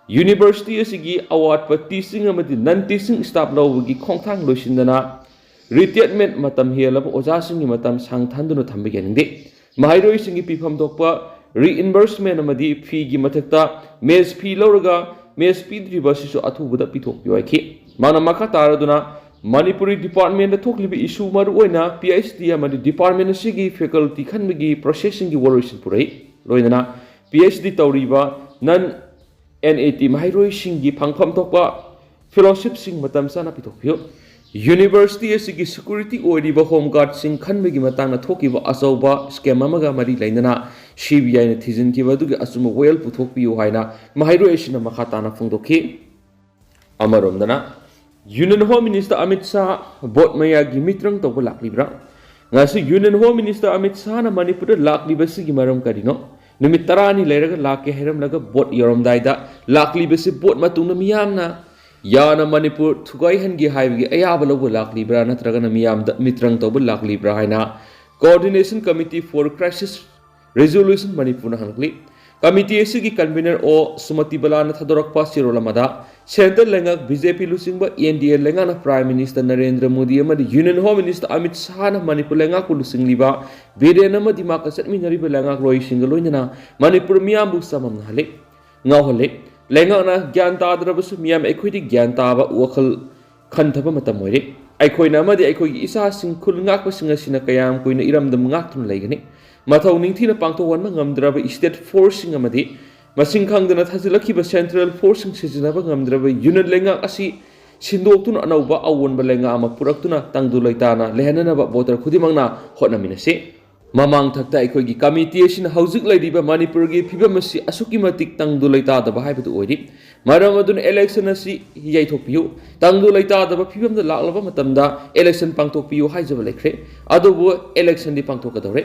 ꯌꯨꯅꯤꯚꯔꯁꯤꯇꯤ ꯑꯁꯤꯒꯤ ꯑꯋꯥꯠꯄ ꯇꯤꯆꯤꯡ ꯑꯃꯗꯤ ꯅꯟ ꯇꯤꯆꯤꯡ ꯁ꯭ꯇꯥꯐ ꯂꯧꯕꯒꯤ ꯈꯣꯡꯊꯥꯡ ꯂꯣꯏꯁꯤꯟꯗꯅ ꯔꯤꯇꯥꯌꯔꯃꯦꯟꯠ ꯃꯇꯝ ꯍꯦꯜꯂꯕ ꯑꯣꯖꯥꯁꯤꯡꯒꯤ ꯃꯇꯝ ꯁꯥꯡꯊꯍꯟꯗꯨꯅ ꯊꯝꯕ ꯌꯥꯅꯤꯡꯗꯦ꯫ ꯃꯍꯩꯔꯣꯏꯁꯤꯡꯒꯤ ꯄꯤꯐꯝ ꯊꯣꯛꯄ ꯔꯤꯏꯟꯕꯔꯁꯃꯦꯟꯠ ꯑꯃꯗꯤ ꯐꯤꯒꯤ ꯃꯊꯛꯇ ꯃꯦꯁ ꯐꯤ ꯂꯧꯔꯒ ꯃꯦꯁ ꯄꯤꯗ꯭ꯔꯤꯕ ꯑꯁꯤꯁꯨ ꯑꯊꯨꯕꯗ ꯄꯤꯊꯣꯛꯄꯤꯌꯨ ꯍꯥꯏꯈꯤ꯫ ꯃꯥꯅ ꯃꯈꯥ ꯇꯥꯔꯗꯨꯅ ꯃꯅꯤꯄꯨꯔꯤ ꯗꯤꯄꯥꯔꯠꯃꯦꯟꯠꯇ ꯊꯣꯛꯂꯤꯕ ꯏꯁꯨ, ꯃꯔꯨꯑꯣꯏꯅ ꯄꯤ ꯑꯩꯆ ꯗꯤ ꯑꯃꯗꯤ ꯗꯤꯄꯥꯔꯠꯃꯦꯟꯠ ꯑꯁꯤꯒꯤ ꯐꯦꯀꯜꯇꯤ ꯈꯟꯕꯒꯤ ꯄ꯭ꯔꯣꯁꯦꯁꯁꯤꯡꯒꯤ ꯋꯥꯔꯣꯏꯁꯤꯟ ꯄꯨꯔꯛꯏ꯫ ꯂꯣꯏꯅꯅ ꯄꯤ ꯑꯩꯆ ꯗꯤ ꯇꯧꯔꯤꯕ ꯅꯟ ꯑꯦꯟ ꯑꯦ ꯇꯤ ꯃꯍꯩꯔꯣꯏꯁꯤꯡꯒꯤ ꯐꯪꯐꯝ ꯊꯣꯛꯄ ꯐꯦꯂꯣꯁꯤꯞꯁꯤꯡ ꯃꯇꯝ ꯆꯥꯅ ꯄꯤꯊꯣꯛꯄꯤꯌꯨ꯫ ꯌꯨꯅꯤꯚꯔꯁꯤꯇꯤ ꯑꯁꯤꯒꯤ ꯁꯦꯀ꯭ꯌꯨꯔꯤꯇꯤ ꯑꯣꯏꯔꯤꯕ ꯍꯣꯝ ꯒꯥꯔꯗꯁꯤꯡ ꯈꯟꯕꯒꯤ ꯃꯇꯥꯡꯗ ꯊꯣꯛꯈꯤꯕ ꯑꯆꯧꯕ ꯁ꯭ꯀꯦꯝ ꯑꯃꯒ ꯃꯔꯤ ꯂꯩꯅꯅ ꯁꯤ ꯕꯤ ꯑꯥꯏꯅ ꯊꯤꯖꯤꯟꯈꯤꯕ ꯑꯗꯨꯒꯤ ꯑꯆꯨꯝꯕ ꯋꯥꯌꯦꯜ ꯄꯨꯊꯣꯛꯄꯤꯌꯨ ꯍꯥꯏꯅ ꯃꯍꯩꯔꯣꯏ ꯑꯁꯤꯅ ꯃꯈꯥ ꯇꯥꯅ ꯐꯣꯡꯗꯣꯛꯈꯤ꯫ ꯑꯃꯔꯣꯝꯗꯅ, union home minister Amit Shah vote ꯃꯌꯥꯒꯤ ꯃꯤꯇ꯭ꯔꯪ ꯇꯧꯕ ꯂꯥꯛꯂꯤꯕ꯭ꯔꯥ? ꯉꯁꯤ ꯌꯨꯅꯤꯌꯟ ꯍꯣꯝ ꯃꯤꯅꯤꯁꯇꯔ ꯑꯃꯤꯠ ꯁꯥꯍꯅ ꯃꯅꯤꯄꯨꯔꯗ ꯂꯥꯛꯂꯤꯕꯁꯤꯒꯤ ꯃꯔꯝ ꯀꯔꯤꯅꯣ? ꯅꯨꯃꯤꯠ ꯇꯔꯥꯅꯤ ꯂꯩꯔꯒ ꯂꯥꯛꯀꯦ ꯍꯥꯏꯔꯝꯂꯒ ꯚꯣꯠ ꯌꯧꯔꯝꯗꯥꯏꯗ ꯂꯥꯛꯂꯤꯕꯁꯤ ꯚꯣꯠ ꯃꯇꯨꯡꯗ ꯃꯤꯌꯥꯝꯅ ꯌꯥꯅ ꯃꯅꯤꯄꯨꯔ ꯊꯨꯒꯥꯏꯍꯟꯒꯦ ꯍꯥꯏꯕꯒꯤ ꯑꯌꯥꯕ ꯂꯧꯕ ꯂꯥꯛꯂꯤꯕ꯭ꯔꯥ, ꯅꯠꯇ꯭ꯔꯒꯅ ꯃꯤꯌꯥꯝꯗ ꯃꯤꯇ꯭ꯔꯪ ꯇꯧꯕ ꯂꯥꯛꯂꯤꯕ꯭ꯔꯥ ꯍꯥꯏꯅ Coordination Committee for Crisis Resolution ꯃꯅꯤꯄꯨꯔꯅ ꯍꯪꯂꯛꯂꯤ꯫ ꯀꯃꯤꯇꯤ ꯑꯁꯤꯒꯤ ꯀꯟꯚꯤꯅꯔ ꯑꯣ ꯁꯨꯃꯇꯤ ꯕꯂꯥꯅ ꯊꯥꯗꯣꯔꯛꯄ ꯆꯦꯔꯣꯜ ꯑꯃꯗ, ꯁꯦꯟꯇ꯭ꯔꯦꯜ ꯂꯩꯉꯥꯛ ꯕꯤ ꯖꯦ ꯄꯤ ꯂꯨꯆꯤꯡꯕ ꯑꯦꯟ ꯗꯤ ꯑꯦ ꯂꯩꯉꯥꯛꯅ ꯄ꯭ꯔꯥꯏꯝ ꯃꯤꯅꯤꯁꯇꯔ ꯅꯔꯦꯟꯗ꯭ꯔ ꯃꯣꯗꯤ ꯑꯃꯗꯤ ꯌꯨꯅꯤꯌꯟ ꯍꯣꯝ ꯃꯤꯅꯤꯁꯇꯔ ꯑꯃꯤꯠ ꯁꯥꯍꯅ ꯃꯅꯤꯄꯨꯔ ꯂꯩꯉꯥꯛꯄꯨ ꯂꯨꯆꯤꯡꯂꯤꯕ ꯕꯤꯔꯦꯟ ꯑꯃꯗꯤ ꯃꯥꯀ ꯆꯠꯃꯤꯟꯅꯔꯤꯕ ꯂꯩꯉꯥꯛꯂꯣꯏꯁꯤꯡꯒ ꯂꯣꯏꯅꯅ ꯃꯅꯤꯄꯨꯔ ꯃꯤꯌꯥꯝꯕꯨ ꯆꯃꯝꯅꯍꯜꯂꯤ, ꯉꯥꯎꯍꯜꯂꯤ꯫ ꯂꯩꯉꯥꯛꯅ ꯒ꯭ꯌꯥꯟ ꯇꯥꯗ꯭ꯔꯕꯁꯨ ꯃꯤꯌꯥꯝ ꯑꯩꯈꯣꯏꯗꯤ ꯒ꯭ꯌꯥꯟ ꯇꯥꯕ ꯋꯥꯈꯜ ꯈꯟꯊꯕ ꯃꯇꯝ ꯑꯣꯏꯔꯦ꯫ ꯑꯩꯈꯣꯏꯅ ꯑꯃꯗꯤ ꯑꯩꯈꯣꯏꯒꯤ ꯏꯆꯥꯁꯤꯡ ꯈꯨꯜ ꯉꯥꯛꯄꯁꯤꯡ ꯑꯁꯤꯅ ꯀꯌꯥꯝ ꯀꯨꯏꯅ ꯏꯔꯝꯗꯝ ꯉꯥꯛꯇꯨꯅ ꯂꯩꯒꯅꯤ? ꯃꯊꯧ ꯅꯤꯡꯊꯤꯅ ꯄꯥꯡꯊꯣꯛꯍꯟꯕ ꯉꯝꯗ꯭ꯔꯕ ꯁ꯭ꯇꯦꯠ ꯐꯣꯔꯁꯁꯤꯡ ꯑꯃꯗꯤ ꯃꯁꯤꯡ ꯈꯪꯗꯅ ꯊꯥꯖꯤꯜꯂꯛꯈꯤꯕ ꯁꯦꯟꯇ꯭ꯔꯦꯜ ꯐꯣꯔꯁꯁꯤꯡ ꯁꯤꯖꯤꯟꯅꯕ ꯉꯝꯗ꯭ꯔꯕ ꯌꯨꯅꯤꯌꯟ ꯂꯩꯉꯥꯛ ꯑꯁꯤ ꯁꯤꯟꯗꯣꯛꯇꯨꯅ ꯑꯅꯧꯕ ꯑꯑꯣꯟꯕ ꯂꯩꯉꯥꯛ ꯑꯃ ꯄꯨꯔꯛꯇꯨꯅ ꯇꯪꯗꯨ ꯂꯩꯇꯥꯅ ꯂꯩꯍꯟꯅꯅꯕ ꯚꯣꯇꯔ ꯈꯨꯗꯤꯡꯃꯛꯅ ꯍꯣꯠꯅꯃꯤꯟꯅꯁꯤ꯫ ꯃꯃꯥꯡꯊꯛꯇ ꯑꯩꯈꯣꯏꯒꯤ ꯀꯃꯤꯇꯤ ꯑꯁꯤꯅ ꯍꯧꯖꯤꯛ ꯂꯩꯔꯤꯕ ꯃꯅꯤꯄꯨꯔꯒꯤ ꯐꯤꯕꯝ ꯑꯁꯤ ꯑꯁꯨꯛꯀꯤ ꯃꯇꯤꯛ ꯇꯪꯗꯨ ꯂꯩꯇꯥꯗꯕ ꯍꯥꯏꯕꯗꯨ ꯑꯣꯏꯔꯤ꯫ ꯃꯔꯝ ꯑꯗꯨꯅ ꯏꯂꯦꯛꯁꯟ ꯑꯁꯤ ꯌꯩꯊꯣꯛꯄꯤꯌꯨ꯫ ꯇꯪꯗꯨ ꯂꯩꯇꯥꯗꯕ ꯐꯤꯕꯝꯗ ꯂꯥꯛꯂꯕ ꯃꯇꯝꯗ ꯏꯂꯦꯛꯁꯟ ꯄꯥꯡꯊꯣꯛꯄꯤꯌꯨ ꯍꯥꯏꯖꯕ ꯂꯩꯈ꯭ꯔꯦ꯫ ꯑꯗꯨꯕꯨ ꯏꯂꯦꯛꯁꯟꯗꯤ ꯄꯥꯡꯊꯣꯛꯀꯗꯧꯔꯦ꯫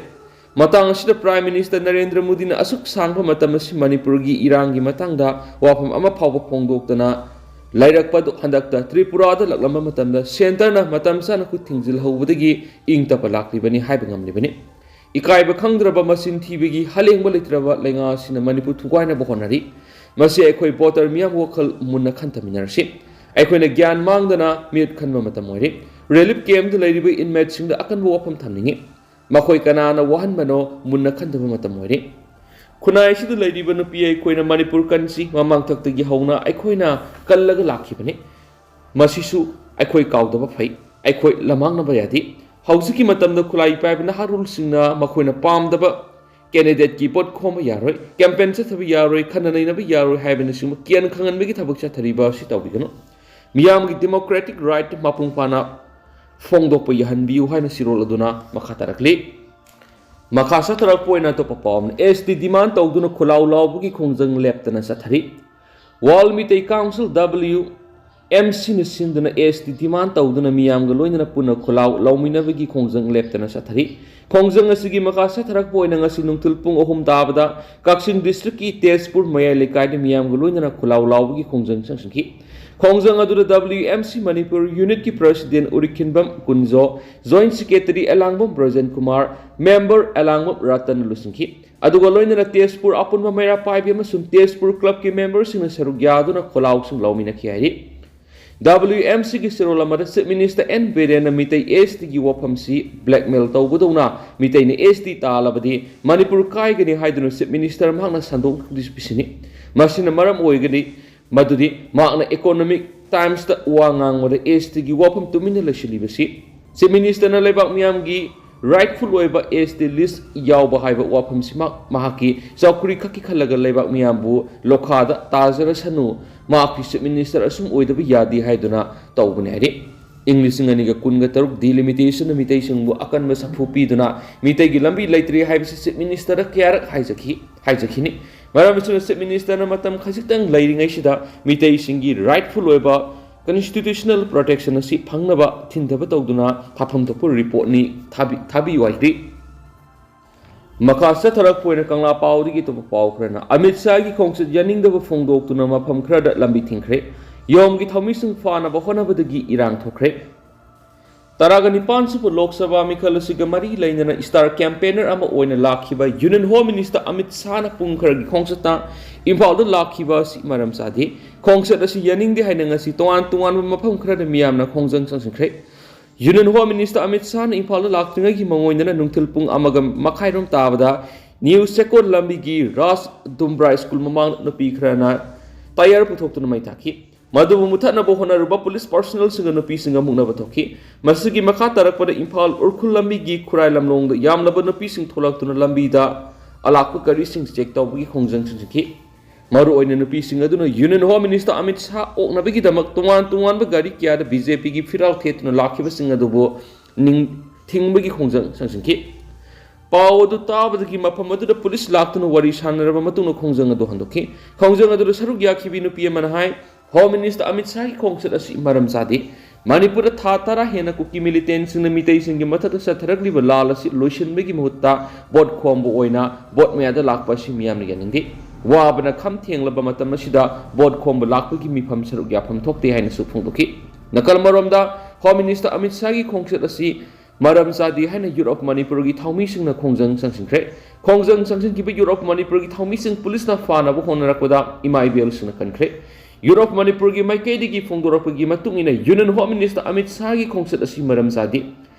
ꯃꯇꯥꯡ ꯑꯁꯤꯗ ꯄ꯭ꯔꯥꯏꯝ ꯃꯤꯅꯤꯁꯇꯔ ꯅꯔꯦꯟꯗ꯭ꯔ ꯃꯣꯗꯤꯅ ꯑꯁꯨꯛ ꯁꯥꯡꯕ ꯃꯇꯝ ꯑꯁꯤ ꯃꯅꯤꯄꯨꯔꯒꯤ ꯏꯔꯥꯡꯒꯤ ꯃꯇꯥꯡꯗ ꯋꯥꯐꯝ ꯑꯃ ꯐꯥꯎꯕ ꯐꯣꯡꯗꯣꯛꯇꯅ ꯂꯩꯔꯛꯄ ꯑꯗꯨ ꯍꯟꯗꯛꯇ ꯇ꯭ꯔꯤꯄꯨꯔꯥꯗ ꯂꯥꯛꯂꯝꯕ ꯃꯇꯝꯗ ꯁꯦꯟꯇꯔꯅ ꯃꯇꯝ ꯆꯥꯅ ꯈꯨꯠ ꯊꯤꯡꯖꯤꯜꯍꯧꯕꯗꯒꯤ ꯏꯪ ꯇꯞꯄ ꯂꯥꯛꯂꯤꯕꯅꯤ ꯍꯥꯏꯕ ꯉꯝꯂꯤꯕꯅꯤ꯫ ꯏꯀꯥꯏꯕ ꯈꯪꯗ꯭ꯔꯕ ꯃꯆꯤꯟ ꯊꯤꯕꯒꯤ ꯍꯂꯦꯡꯕ ꯂꯩꯇ꯭ꯔꯕ ꯂꯩꯉꯥꯛ ꯑꯁꯤꯅ ꯃꯅꯤꯄꯨꯔ ꯊꯨꯒꯥꯏꯅꯕ ꯍꯣꯠꯅꯔꯤ꯫ ꯃꯁꯤ ꯑꯩꯈꯣꯏ ꯚꯣꯇꯔ ꯃꯤꯌꯥꯝ ꯋꯥꯈꯜ ꯃꯨꯟꯅ ꯈꯟꯊꯃꯤꯟꯅꯔꯁꯤ꯫ ꯑꯩꯈꯣꯏꯅ ꯒ꯭ꯌꯥꯟ ꯃꯥꯡꯗꯅ ꯃꯤꯍꯨꯠ ꯈꯟꯕ ꯃꯇꯝ ꯑꯣꯏꯔꯦ꯫ ꯔꯤꯂꯤꯐ ꯀꯦꯝꯞꯇ ꯂꯩꯔꯤꯕ ꯏꯟꯃꯦꯠꯁꯤꯡꯗ ꯑꯀꯟꯕ ꯋꯥꯐꯝ ꯊꯝꯅꯤꯡꯏ꯫ ꯃꯈꯣꯏ ꯀꯅꯥꯅ ꯋꯥꯍꯟꯕꯅꯣ ꯃꯨꯟꯅ ꯈꯟꯊꯕ ꯃꯇꯝ ꯑꯣꯏꯔꯦ꯫ ꯈꯨꯟꯅꯥꯏ ꯑꯁꯤꯗ ꯂꯩꯔꯤꯕ ꯅꯨꯄꯤ ꯑꯩꯈꯣꯏꯅ ꯃꯅꯤꯄꯨꯔ ꯀꯟꯁꯤ ꯃꯃꯥꯡꯊꯛꯇꯒꯤ ꯍꯧꯅ ꯑꯩꯈꯣꯏꯅ ꯀꯜꯂꯒ ꯂꯥꯛꯈꯤꯕꯅꯤ꯫ ꯃꯁꯤꯁꯨ ꯑꯩꯈꯣꯏ ꯀꯥꯎꯗꯕ ꯐꯩ꯫ ꯑꯩꯈꯣꯏ ꯂꯃꯥꯡꯅꯕ ꯌꯥꯗꯦ꯫ ꯍꯧꯖꯤꯛꯀꯤ ꯃꯇꯝꯗ ꯈꯨꯠꯂꯥꯏ ꯄꯥꯏꯕ ꯅꯍꯥꯔꯣꯜꯁꯤꯡꯅ ꯃꯈꯣꯏꯅ ꯄꯥꯝꯗꯕ ꯀꯦꯟꯗꯤꯗꯦꯠꯀꯤ ꯄꯣꯠ ꯈꯣꯝꯕ ꯌꯥꯔꯣꯏ, ꯀꯦꯝꯄꯦꯟ ꯆꯠꯊꯕ ꯌꯥꯔꯣꯏ, ꯈꯟꯅ ꯅꯩꯅꯕ ꯌꯥꯔꯣꯏ ꯍꯥꯏꯕꯅꯆꯤꯡꯕ ꯀꯤꯍꯟ ꯈꯪꯍꯟꯕꯒꯤ ꯊꯕꯛ ꯆꯠꯊꯔꯤꯕ ꯑꯁꯤ ꯇꯧꯕꯤꯒꯅꯨ꯫ ꯃꯤꯌꯥꯝꯒꯤ ꯗꯦꯃꯣꯀ꯭ꯔꯦꯇꯤꯛ ꯔꯥꯏꯠ ꯃꯄꯨꯡ ꯐꯥꯅ ꯐꯣꯡꯗꯣꯛꯄ ꯌꯥꯍꯟꯕꯤꯌꯨ ꯍꯥꯏꯅ ꯁꯤꯔꯣꯜ ꯑꯗꯨꯅ ꯃꯈꯥ ꯇꯥꯔꯛꯂꯤ꯫ ꯃꯈꯥ ꯆꯠꯊꯔꯛꯄ ꯑꯣꯏꯅ ꯑꯇꯣꯞꯄ ꯄꯥꯎ ꯑꯃꯅ, ꯑꯦꯁ ꯇꯤ ꯗꯤꯃꯥꯟ ꯇꯧꯗꯨꯅ ꯈꯨꯂꯥꯎ ꯂꯥꯎꯕꯒꯤ ꯈꯣꯡꯖꯪ ꯂꯦꯞꯇꯅ ꯆꯠꯊꯔꯤ꯫ ꯋꯥꯔꯜ ꯃꯤꯇꯩ ꯀꯥꯎꯟꯁꯤꯜ, ꯗꯕ꯭ꯂꯤꯌꯨ ꯑꯦꯝ ꯁꯤꯅ ꯁꯤꯟꯗꯨꯅ ꯑꯦꯁ ꯇꯤ ꯗꯤꯃꯥꯟ ꯇꯧꯗꯨꯅ ꯃꯤꯌꯥꯝꯒ ꯂꯣꯏꯅꯅ ꯄꯨꯟꯅ ꯈꯨꯂꯥꯎ ꯂꯥꯎꯃꯤꯟꯅꯕꯒꯤ ꯈꯣꯡꯖꯪ ꯂꯦꯞꯇꯅ ꯆꯠꯊꯔꯤ꯫ ꯈꯣꯡꯖꯪ ꯑꯁꯤꯒꯤ ꯃꯈꯥ ꯆꯠꯊꯔꯛꯄ ꯑꯣꯏꯅ ꯉꯁꯤ ꯅꯨꯡꯊꯤꯜ ꯄꯨꯡ ꯑꯍꯨꯝ ꯇꯥꯕꯗ ꯀꯛꯆꯤꯡ ꯗꯤꯁꯇ꯭ꯔꯤꯛꯀꯤ ꯇꯦꯖꯄꯨꯔ ꯃꯌꯥꯏ ꯂꯩꯀꯥꯏꯗ ꯃꯤꯌꯥꯝꯒ ꯂꯣꯏꯅꯅ ꯈꯨꯂꯥꯎ ꯂꯥꯎꯕꯒꯤ ꯈꯣꯡꯖꯪ ꯆꯪꯁꯤꯟꯈꯤ꯫ ꯈꯣꯡꯖꯪ ꯑꯗꯨꯗ ꯗꯕ꯭ꯂꯤꯌꯨ ꯑꯦꯝ ꯁꯤ ꯃꯅꯤꯄꯨꯔ ꯌꯨꯅꯤꯠꯀꯤ president Urikhinbam Kunjo, joint secretary Elangbam Brajen Kumar, member Elangbam ꯔꯇꯟꯅ ꯂꯨꯆꯤꯡꯈꯤ꯫ ꯑꯗꯨꯒ ꯂꯣꯏꯅꯅ ꯇꯦꯖꯄꯨꯔ ꯑꯄꯨꯟꯕ ꯃꯩꯔꯥ ꯄꯥꯏꯕꯤ ꯑꯃꯁꯨꯡ ꯇꯦꯖꯄꯨꯔ ꯀ꯭ꯂꯕꯀꯤ ꯃꯦꯝꯕꯔꯁꯤꯡꯅ ꯁꯔꯨꯛ ꯌꯥꯗꯨꯅ ꯈꯣꯂꯥꯎꯁꯤꯡ ꯂꯧꯃꯤꯟꯅꯈꯤ ꯍꯥꯏꯔꯤ꯫ ꯗꯕ꯭ꯂꯤꯌꯨ ꯑꯦꯝ ꯁꯤꯒꯤ ꯆꯦꯔꯣꯜ ꯑꯃꯗ ꯆꯤꯐ ꯃꯤꯅꯤꯁꯇꯔ ꯑꯦꯟ ꯕꯤꯔꯦꯟꯅ ꯃꯤꯇꯩ ꯑꯦꯁ ꯇꯤꯒꯤ ꯋꯥꯐꯝꯁꯤ ꯕ꯭ꯂꯦꯛꯃꯦꯜ ꯇꯧꯕꯗꯧꯅ ꯃꯤꯇꯩꯅ ꯑꯦꯁ ꯇꯤ ꯇꯥꯜꯂꯕꯗꯤ ꯃꯅꯤꯄꯨꯔ ꯀꯥꯏꯒꯅꯤ ꯍꯥꯏꯗꯨꯅ ꯆꯤꯐ ꯃꯤꯅꯤꯁꯇꯔ ꯃꯍꯥꯛꯅ ꯁꯟꯗꯣꯛ ꯄꯤꯁꯤꯟꯅꯤ꯫ ꯃꯁꯤꯅ ꯃꯔꯝ ꯑꯣꯏꯒꯅꯤ ꯃꯗꯨꯗꯤ ꯃꯍꯥꯛꯅ ꯏꯀꯣꯅꯣꯃꯤꯛ ꯇꯥꯏꯝꯁꯇ ꯋꯥ ꯉꯥꯡꯕꯗ ꯑꯦꯁ ꯇꯤꯒꯤ ꯋꯥꯐꯝ ꯇꯨꯃꯤꯟꯅ ꯂꯩꯁꯤꯜꯂꯤꯕꯁꯤ꯫ ꯆꯤꯐ ꯃꯤꯅꯤꯁꯇꯔꯅ ꯂꯩꯕꯥꯛ ꯃꯤꯌꯥꯝꯒꯤ ꯔꯥꯏꯠꯐꯨꯜ ꯑꯣꯏꯕ ꯑꯦꯁ ꯇꯤ ꯂꯤꯁ ꯌꯥꯎꯕ ꯍꯥꯏꯕ ꯋꯥꯐꯝꯁꯤꯃꯛ ꯃꯍꯥꯛꯀꯤ ꯆꯧꯀ꯭ꯔꯤ ꯈꯛꯀꯤ ꯈꯜꯂꯒ ꯂꯩꯕꯥꯛ ꯃꯤꯌꯥꯝꯕꯨ ꯂꯣꯈꯥꯗ ꯇꯥꯖꯔꯁꯅꯨ, ꯃꯍꯥꯛꯀꯤ ꯆꯤꯐ ꯃꯤꯅꯤꯁꯇꯔ ꯑꯁꯨꯝ ꯑꯣꯏꯗꯕ ꯌꯥꯗꯦ ꯍꯥꯏꯗꯨꯅ ꯇꯧꯕꯅꯤ ꯍꯥꯏꯔꯤ꯫ ꯏꯪ ꯂꯤꯁꯤꯡ ꯑꯅꯤꯒ ꯀꯨꯟꯒ ꯇꯔꯨꯛ ꯗꯤꯂꯤꯃꯤꯇꯦꯁꯟꯅ ꯃꯤꯇꯩꯁꯤꯡꯕꯨ ꯑꯀꯟꯕ ꯁꯥꯐꯨ ꯄꯤꯗꯨꯅ ꯃꯤꯇꯩꯒꯤ ꯂꯝꯕꯤ ꯂꯩꯇ꯭ꯔꯦ ꯍꯥꯏꯕꯁꯤ ꯆꯤꯐ ꯃꯤꯅꯤꯁꯇꯔꯗ ꯀꯌꯥꯔꯛ ꯍꯥꯏꯖꯈꯤ, ꯍꯥꯏꯖꯈꯤꯅꯤ꯫ ꯃꯔꯝ ꯑꯁꯤꯅ ꯆꯤꯐ ꯃꯤꯅꯤꯁꯇꯔꯅ ꯃꯇꯝ ꯈꯖꯤꯛꯇꯪ ꯂꯩꯔꯤꯉꯩꯁꯤꯗ ꯃꯤꯇꯩꯁꯤꯡꯒꯤ ꯔꯥꯏꯠꯐꯨꯜ ꯑꯣꯏꯕ ꯀꯟꯁꯇꯤꯇ꯭ꯌꯨꯁꯅꯦꯜ ꯄ꯭ꯔꯣꯇꯦꯛꯁꯟ ꯑꯁꯤ ꯐꯪꯅꯕ ꯊꯤꯟꯊꯕ ꯇꯧꯗꯨꯅ ꯊꯥꯐꯝ ꯊꯣꯛꯄ ꯔꯤꯄꯣꯔꯠꯅꯤ ꯊꯥꯕꯤ-, ꯊꯥꯕꯤꯌꯨ ꯍꯥꯏꯈꯤ꯫ ꯃꯈꯥ ꯆꯠꯊꯔꯛꯄ ꯑꯣꯏꯅ ꯀꯪꯂꯥ ꯄꯥꯎꯗꯒꯤ ꯑꯇꯣꯞꯄ ꯄꯥꯎ ꯈꯔꯅ, ꯑꯃꯤꯠ ꯁꯥꯍꯒꯤ ꯈꯣꯡꯆꯠ ꯌꯥꯅꯤꯡꯗꯕ ꯐꯣꯡꯗꯣꯛꯇꯨꯅ ꯃꯐꯝ ꯈꯔꯗ ꯂꯝꯕꯤ ꯊꯤꯡꯈ꯭ꯔꯦ꯫ ꯌꯣꯝꯒꯤ ꯊꯧꯃꯤꯁꯤꯡ ꯐꯥꯅꯕ ꯍꯣꯠꯅꯕꯗꯒꯤ ꯏꯔꯥꯡ ꯊꯣꯛꯈ꯭ꯔꯦ꯫ ꯇꯔꯥꯒ ꯅꯤꯄꯥꯟ ꯁꯨꯕ ꯂꯣꯛ ꯁꯚꯥ ꯃꯤꯈꯜ ꯑꯁꯤꯒ ꯃꯔꯤ ꯂꯩꯅꯅ star campaigner ꯑꯃ ꯑꯣꯏꯅ ꯂꯥꯛꯈꯤꯕ Union Home Minister ꯑꯃꯤꯠ ꯁꯥꯍꯅ ꯄꯨꯡ ꯈꯔꯒꯤ ꯈꯣꯡꯆꯠꯇ ꯏꯝꯐꯥꯜꯗ ꯂꯥꯛꯈꯤꯕ ꯑꯁꯤ ꯃꯔꯝ ꯆꯥꯗꯦ꯫ ꯈꯣꯡꯆꯠ ꯑꯁꯤ ꯌꯥꯅꯤꯡꯗꯦ ꯍꯥꯏꯅ ꯉꯁꯤ ꯇꯣꯉꯥꯟ ꯇꯣꯉꯥꯟꯕ ꯃꯐꯝ ꯈꯔꯗ ꯃꯤꯌꯥꯝꯅ ꯈꯣꯡꯖꯪ ꯆꯪꯁꯤꯟꯈ꯭ꯔꯦ꯫ Union Home Minister ꯑꯃꯤꯠ ꯁꯥꯍꯅ ꯏꯝꯐꯥꯜꯗ ꯂꯥꯛꯇ꯭ꯔꯤꯉꯩꯒꯤ ꯃꯉꯣꯏꯗꯅ ꯅꯨꯡꯊꯤꯜ ꯄꯨꯡ ꯑꯃꯒ ꯃꯈꯥꯏꯔꯣꯝ ꯇꯥꯕꯗ ꯅ꯭ꯌꯨ ꯆꯦꯀꯣꯟ ꯂꯝꯕꯤꯒꯤ ꯔꯥꯖ ꯗꯨꯝꯕ꯭ꯔꯥ ꯁ꯭ꯀꯨꯜ ꯃꯃꯥꯡꯗ ꯅꯨꯄꯤ ꯈꯔꯅ ꯇꯌꯥꯔ ꯄꯨꯊꯣꯛꯇꯨꯅ ꯃꯩ ꯊꯥꯈꯤ꯫ ꯃꯗꯨꯕꯨ ꯃꯨꯊꯠꯅꯕ ꯍꯣꯠꯅꯔꯨꯕ ꯄꯨꯂꯤꯁ ꯄꯥꯔꯁꯣꯅꯦꯜꯁꯤꯡꯒ ꯅꯨꯄꯤꯁꯤꯡꯒ ꯃꯨꯛꯅꯕ ꯊꯣꯛꯈꯤ꯫ ꯃꯁꯤꯒꯤ ꯃꯈꯥ ꯇꯥꯔꯛꯄꯗ ꯏꯝꯐꯥꯜ ꯎꯔꯈꯨꯜ ꯂꯝꯕꯤꯒꯤ ꯈꯨꯔꯥꯏ ꯂꯝꯂꯣꯡꯗ ꯌꯥꯝꯂꯕ ꯅꯨꯄꯤꯁꯤꯡ ꯊꯣꯛꯂꯛꯇꯨꯅ ꯂꯝꯕꯤꯗ ꯑꯂꯥꯛꯄ ꯒꯥꯔꯤꯁꯤꯡ ꯆꯦꯛ ꯇꯧꯕꯒꯤ ꯈꯣꯡꯖꯪ ꯆꯪꯁꯤꯟꯈꯤ꯫ ꯃꯔꯨꯑꯣꯏꯅ ꯅꯨꯄꯤꯁꯤꯡ ꯑꯗꯨꯅ Union Home Minister Amit Shah ꯑꯣꯛꯅꯕꯒꯤꯗꯃꯛ ꯇꯣꯉꯥꯟ ꯇꯣꯉꯥꯟꯕ ꯒꯥꯔꯤ ꯀꯌꯥꯗ BJPꯒꯤ ꯐꯤꯔꯥꯜ ꯊꯦꯠꯇꯨꯅ ꯂꯥꯛꯈꯤꯕꯁꯤꯡ ꯑꯗꯨꯕꯨ ꯅꯤꯡ-, ꯊꯤꯡꯕꯒꯤ ꯈꯣꯡꯖꯪ ꯆꯪꯁꯤꯟꯈꯤ꯫ ꯄꯥꯎ ꯑꯗꯨ ꯇꯥꯕꯗꯒꯤ ꯃꯐꯝ ꯑꯗꯨꯗ ꯄꯨꯂꯤꯁ ꯂꯥꯛꯇꯨꯅ ꯋꯥꯔꯤ ꯁꯥꯟꯅꯔꯕ ꯃꯇꯨꯡꯗ ꯈꯣꯡꯖꯪ ꯑꯗꯨ ꯍꯟꯗꯣꯛꯈꯤ꯫ ꯈꯣꯡꯖꯪ ꯑꯗꯨꯗ ꯁꯔꯨꯛ ꯌꯥꯈꯤꯕꯤ ꯅꯨꯄꯤ ꯑꯃꯅ ꯍꯥꯏ, Home Minister ꯑꯃꯤꯠ ꯁꯥꯍꯒꯤ ꯈꯣꯡꯆꯠ ꯑꯁꯤ ꯃꯔꯝ ꯆꯥꯗꯦ꯫ ꯃꯅꯤꯄꯨꯔꯗ ꯊꯥ ꯇꯔꯥ ꯍꯦꯟꯅ ꯀꯨꯀꯤ ꯃꯤꯂꯤꯇꯦꯟꯁꯤꯡꯅ ꯃꯤꯇꯩꯁꯤꯡꯒꯤ ꯃꯊꯛꯇ ꯆꯠꯊꯔꯛꯂꯤꯕ ꯂꯥꯜ ꯑꯁꯤ ꯂꯣꯏꯁꯤꯟꯕꯒꯤ ꯃꯍꯨꯠꯇ ꯚꯣꯠ ꯈꯣꯝꯕ ꯑꯣꯏꯅ ꯚꯣꯠ ꯃꯌꯥꯗ ꯂꯥꯛꯄ ꯑꯁꯤ ꯃꯤꯌꯥꯝꯅ ꯌꯥꯅꯤꯡꯗꯦ꯫ ꯋꯥꯕꯅ ꯈꯝ ꯊꯦꯡꯂꯕ ꯃꯇꯝ ꯑꯁꯤꯗ ꯚꯣꯠ ꯈꯣꯝꯕ ꯂꯥꯛꯄꯒꯤ ꯃꯤꯐꯝ ꯁꯔꯨꯛ ꯌꯥꯐꯝ ꯊꯣꯛꯇꯦ ꯍꯥꯏꯅꯁꯨ ꯐꯣꯡꯗꯣꯛꯈꯤ꯫ ꯅꯥꯀꯜ ꯑꯃꯔꯣꯝꯗ, Home Minister ꯑꯃꯤꯠ ꯁꯥꯍꯒꯤ ꯈꯣꯡꯆꯠ ꯑꯁꯤ ꯃꯔꯝ ꯆꯥꯗꯦ ꯍꯥꯏꯅ Youth of Manipurꯒꯤ ꯊꯧꯃꯤꯁꯤꯡꯅ ꯈꯣꯡꯖꯪ ꯆꯪꯁꯤꯟꯈ꯭ꯔꯦ꯫ ꯈꯣꯡꯖꯪ ꯆꯪꯁꯤꯟꯈꯤꯕ Youth of Manipurꯒꯤ ꯊꯧꯃꯤꯁꯤꯡ ꯄꯨꯂꯤꯁꯅ ꯐꯥꯅꯕ ꯍꯣꯠꯅꯔꯛꯄꯗ ꯏꯃꯥ ꯏꯕꯦꯜꯁꯤꯡꯅ ꯀꯟꯈ꯭ꯔꯦ꯫ Youth of Manipurꯒꯤ ꯃꯥꯏꯀꯩꯗꯒꯤ ꯐꯣꯡꯗꯣꯔꯛꯄꯒꯤ ꯃꯇꯨꯡ ꯏꯟꯅ Union Home Minister ꯑꯃꯤꯠ ꯁꯥꯍꯒꯤ ꯈꯣꯡꯆꯠ ꯑꯁꯤ ꯃꯔꯝ ꯆꯥꯗꯦ꯫